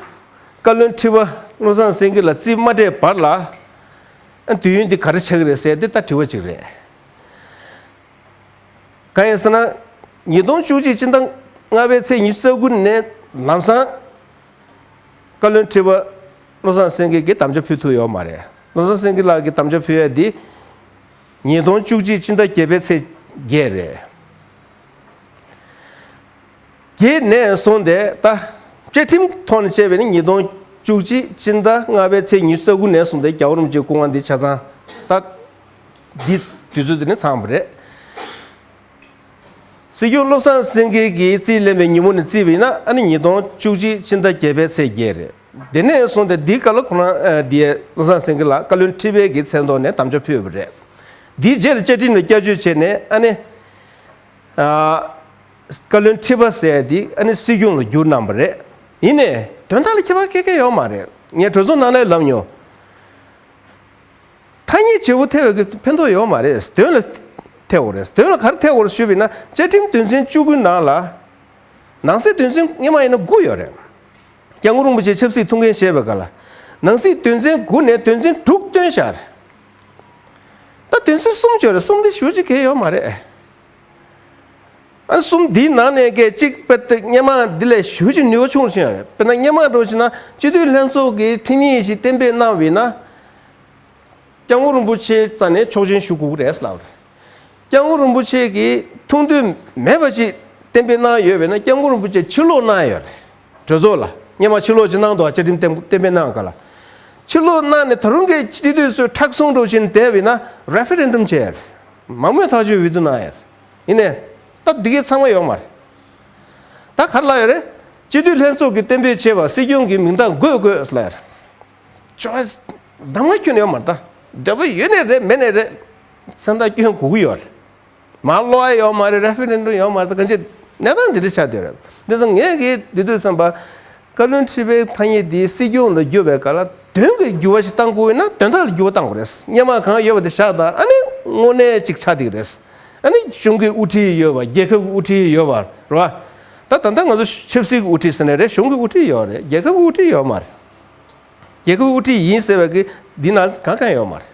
བཀའ་བློན་ཁྲི་པ་བློ་བཟང་སེང་གེ་ལ་རྩིས་མ་སྤྲད་བར་ལ། ཨ་དུས་ཡུན་འདི་ག་རེ་ཆགས་ཀྱི་རེད་ཟེར་འདི་ད་དྲི་བ་ཅིག་རེད། གང་ཡིན་ཟེར་ན། ཉིས་སྟོང་བཅུ་གཅིག་སྤྱི་ཟླ་ལྔ་པའི་ཚེས་ཉི་ཤུ་རྩ་དགུ་ནས་ལམ་སང་བཀའ་བློན་ཁྲི་པ་བློ་བཟང་སེང་གེ་གིས་དམ་བཅའ་ཕུལ་ཐུབ་ཡོད་མ་རེད། བློ་བཟང་སེང་གེ་ལགས་ཀྱིས་དམ་བཅའ་ཕུལ་ཡ་འདི་ཉིས་སྟོང་བཅུ་གཅིག་སྤྱི་ཟླ་བརྒྱད་པའི་ཚེས་བརྒྱད་རེད། དེ་ནས་བཟུང་སྟེ་ད་བཅའ་ཁྲིམས་ཐོག་ནས་བཤད་པ་ཡིན་ན་ཉིས་སྟོང་བཅུ་གཅིག་སྤྱི་ཟླ་ལྔ་པའི་ཚེས་ཉི་ཤུ་རྩ་དགུ་ནས་བཟུང་སྟེ་རྒྱལ་བ་རིན་པོ་ཆེའི་སྐུ་དབང་འདི་ཆ་ཚང་ད་འདི་དུས་ཚོད་འདི་ནས་ཚང་བ་རེད། སྲིད་སྐྱོང་བློ་བཟང་སེང་གེ་གིས་རྩིས་ལེན་པའི་ཉིན་མོ་ནས་བརྩིས་པ་ཡིན་ན་ཨ་ནི་ཉིས་སྟོང་བཅུ་གཅིག་སྤྱི་ཟླ་བརྒྱད་པའི་ཚེས་བརྒྱད་རེད། དེ་ནས་བཟུང་སྟེ་འདིའི་སྐབས་ལ་ཁོ་རང་ཨ་འདི་བློ་བཟང་སེང་གེ་ལགས་བཀའ་བློན་ཁྲི་པའི་གི་མཚན་ཐོག་ནས་དམ་བཅའ་ཕུལ་བ་རེད། འདིའི་རྗེས་ལ་བཅའ་ཁྲིམས་ལ་བསྐྱར་བཅོས་བྱས་ནས་ཨ་ནི་ཨ་བཀའ་བློན་ཁྲི་པ་ཟེར་ཡ་འདི་ཨ་ནི་སྲིད་སྐྱོང་ལ་བསྒྱུར་གནང་བ་རེད། ཡིན་ནའི་དོན་དག་ལ་ཁྱད་པར་ག་གེ་ཡོད་མ་རེད། ངས་གྲོས་ཚོགས་ནང་ནས་ལབ་མྱོང་། ཐ་སྙད་བརྗེ་པོ་ཐེབས་པའི་ཕན་ཐོགས་ཡོད་མ་རེད། དོན་ལ་ཐེབས་དགོས་རེད། དོན་ལ་ག་རེ་ཐེབས་དགོས་རེད་ཞུས་པ་ཡིན་ན་བཅའ་ཁྲིམས་དོན་ཚན་བཅུ་དགུའི་ནང་ལ་ནང་གསེས་དོན་ཚན་སྔོན་མ་ཡིན་ན་དགུ་ཡོད་རེད། སྐྱབས་མགོན་རིན་པོ་ཆེ་ཆབ་སྲིད་ཐུགས་འགན་བཞེས་པའི་སྐབས་ལ་ནང་གསེས་དོན་ཚན་དགུ་ནས་དོན་ཚན་དྲུག་བཏོན་བཞག་རེད། ད་དོན་ཚན་གསུམ་ཡོད་རེད། གསུམ་དེ་ཞུ་ཅིག་གལ་ཡོད་མ་རེད། ཨ་གསུམ་འདིའི་ནང་ནས་གལ་གཅིག་དཔེ་དེ་སྔོན་མ་འདི་ལས་ཞུ་ཅིག་ནུས་པ་ཆུང་ཕྱིན་ཡོད་རེད། དཔེར་ན་སྔོན་མ་འགྲོ་ཕྱིན་ན་སྤྱི་འཐུས་ལྷན་ཚོགས་ཀྱིས་ཁྲིམས་ཡིག་ཞིག་གཏན་འབེབས་གནང་བ་ཡིན་ན། སྐྱབས་མགོན་རིན་པོ་ཆེ་རྩ་ནས་ཆོག་མཆན་ཞུ་དགོས་ཀྱི་རེད་ལབ་རེད། སྐྱབས་མགོན་རིན་པོ་ཆེ་གིས་ཐུགས་འདོད་མེད་པ་ཞིག་གཏན་འབེབས་གནང་ཡོད་པས་ན་སྐྱབས་མགོན་རིན་པོ་ཆེ་ཕྱིར་ལོག་གནང་ཡོད་རེད། གྲོས་ཚོགས་ལ་སྔོན་མ་ཕྱིར་ལོག་ཅིག་གནང་འདུག་བཅའ་ཁྲིམས་གཏན་གཏན་འབེབས་གནང་ག་ལ། ཕྱིར་ལོག་གནང་ནས་ད་རུང་གི་སྤྱི་འཐུས་ཚོས་མཁྲེགས་བཟུང་འགྲོ་བཞིན་བསྡད་པས་ན་རེ་ཕེ་རེན་ཌམ་བྱས་ཡོད་རེད། མང་མོས་ཐག་གཅོད་འོས་བསྡུ་གནང་ཡོད་རེད། ཡིན་ནའི་ད་འདི་གའི་ཚང་མ་ཡོད་མ་རེད། ད་ག་རེ་ལབ་ཡོད་རེད། སྤྱི་འཐུས་ལྷན་ཚོགས་ཀྱིས་གཏན་འབེབས་བྱས་པ་སྲིད་སྐྱོང་གི་མིང་རྟགས་འགོད་དགོས་ལབ་ཡོད་རེད། ཅོ་གདམ་ང་ཁྱོན་ཡོད་མ་རེད། ད་འདོད་པ་ཡོད་ནའི་རེད་མེད་ནའི་རེད། མཚན་རྟགས་སྐྱོན་དགོས་ཀྱི་ཡོད་རེད། མ་ཀློག་ཡ་ཡོད་མ་རེད། རེ་ཕེ་རེན་ཌམ་ཡོད་མ་རེད། ད་གང་ཅི་གནས་སྟངས་འདི་འདྲ་ཆགས་བསྡད་རེད། འདི་ཚོ་ངས་གི་འདི་དུས་བསམ་པ། བཀའ་བློན་ཁྲི་པའི་ཐ་སྙད་འདི་སྲིད་སྐྱོང་ལ་བསྒྱུར་བའི་སྐབས་ལ་དོན་གྱི་འགྱུར་བ་ཞིག་བཏང་དགོས་ཡོད་ན་དོན་དག་ལ་འགྱུར་བ་བཏང་དགོས་རེད། སྔོན་མ་གང་ཡོད་པ་དེ་བཞག་དང་ཨ་ནི་དངོས་གནས་ཅིག་ཆགས་བསྡད་ཀྱི་རེད། ཨ་ནི་གཞུང་གི་དབུ་ཁྲིད་ཡོད་པ། རྒྱལ་ཁབ་ཀྱི་དབུ་ཁྲིད་ཡོད་པ་རེད་བ། ད་ད་ལྟ་ང་ཚོ་ཆབ་སྲིད་ཀྱི་དབུ་ཁྲིད་ཟེར་ནའི་རེད། གཞུང་གི་དབུ་ཁྲིད་ཡོད་རེད། རྒྱལ་ཁབ་ཀྱི་དབུ་ཁྲིད་ཡོད་མ་རེད། རྒྱལ་ཁབ་དབུ་ཁྲིད་ཡིན་ཟེར་བའི་གི་འདི་ནང་གང་གང་ཡོད་མ་རེད།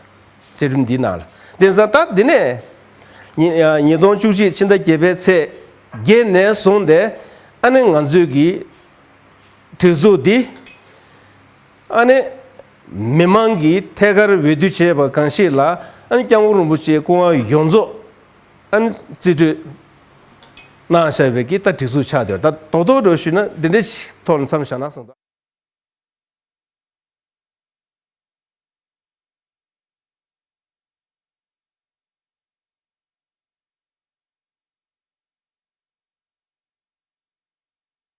བྱ་རིམ་འདི་ནང་ལ། དེ་ཙང་ད་འདི་ནས་ཉིས་ཉིས་སྟོང་བཅུ་གཅིག་ཕྱི་ཟླ་བརྒྱད་པའི་ཚེས་བརྒྱད་ནས་བཟུང་སྟེ་ཨ་ནི་ང་ཚོས་ཀྱི་སྒྲིག་འཛུགས་འདི་ཨ་ནི་མི་མང་གིས་ཐད་ཀར་འོས་བསྡུ་བྱས་པ་གང་ཞིག་ལ་ཨ་ནི་སྐྱབས་མགོན་རིན་པོ་ཆེའི་སྐུ་དབང་ཡོངས་རྫོགས་ཨ་ནི་རྩིས་སྤྲོད་གནང་བཞག་པའི་གི་ད་སྒྲིག་འཛུགས་ཆགས་བསྡད་ཡོད། ད་རྡོག་རྡོག་འགྲོ་ཞུས་ན་འདི་འདྲའི་ཐོག་ནས་མཚམས་བཞག་ན་བཟང་།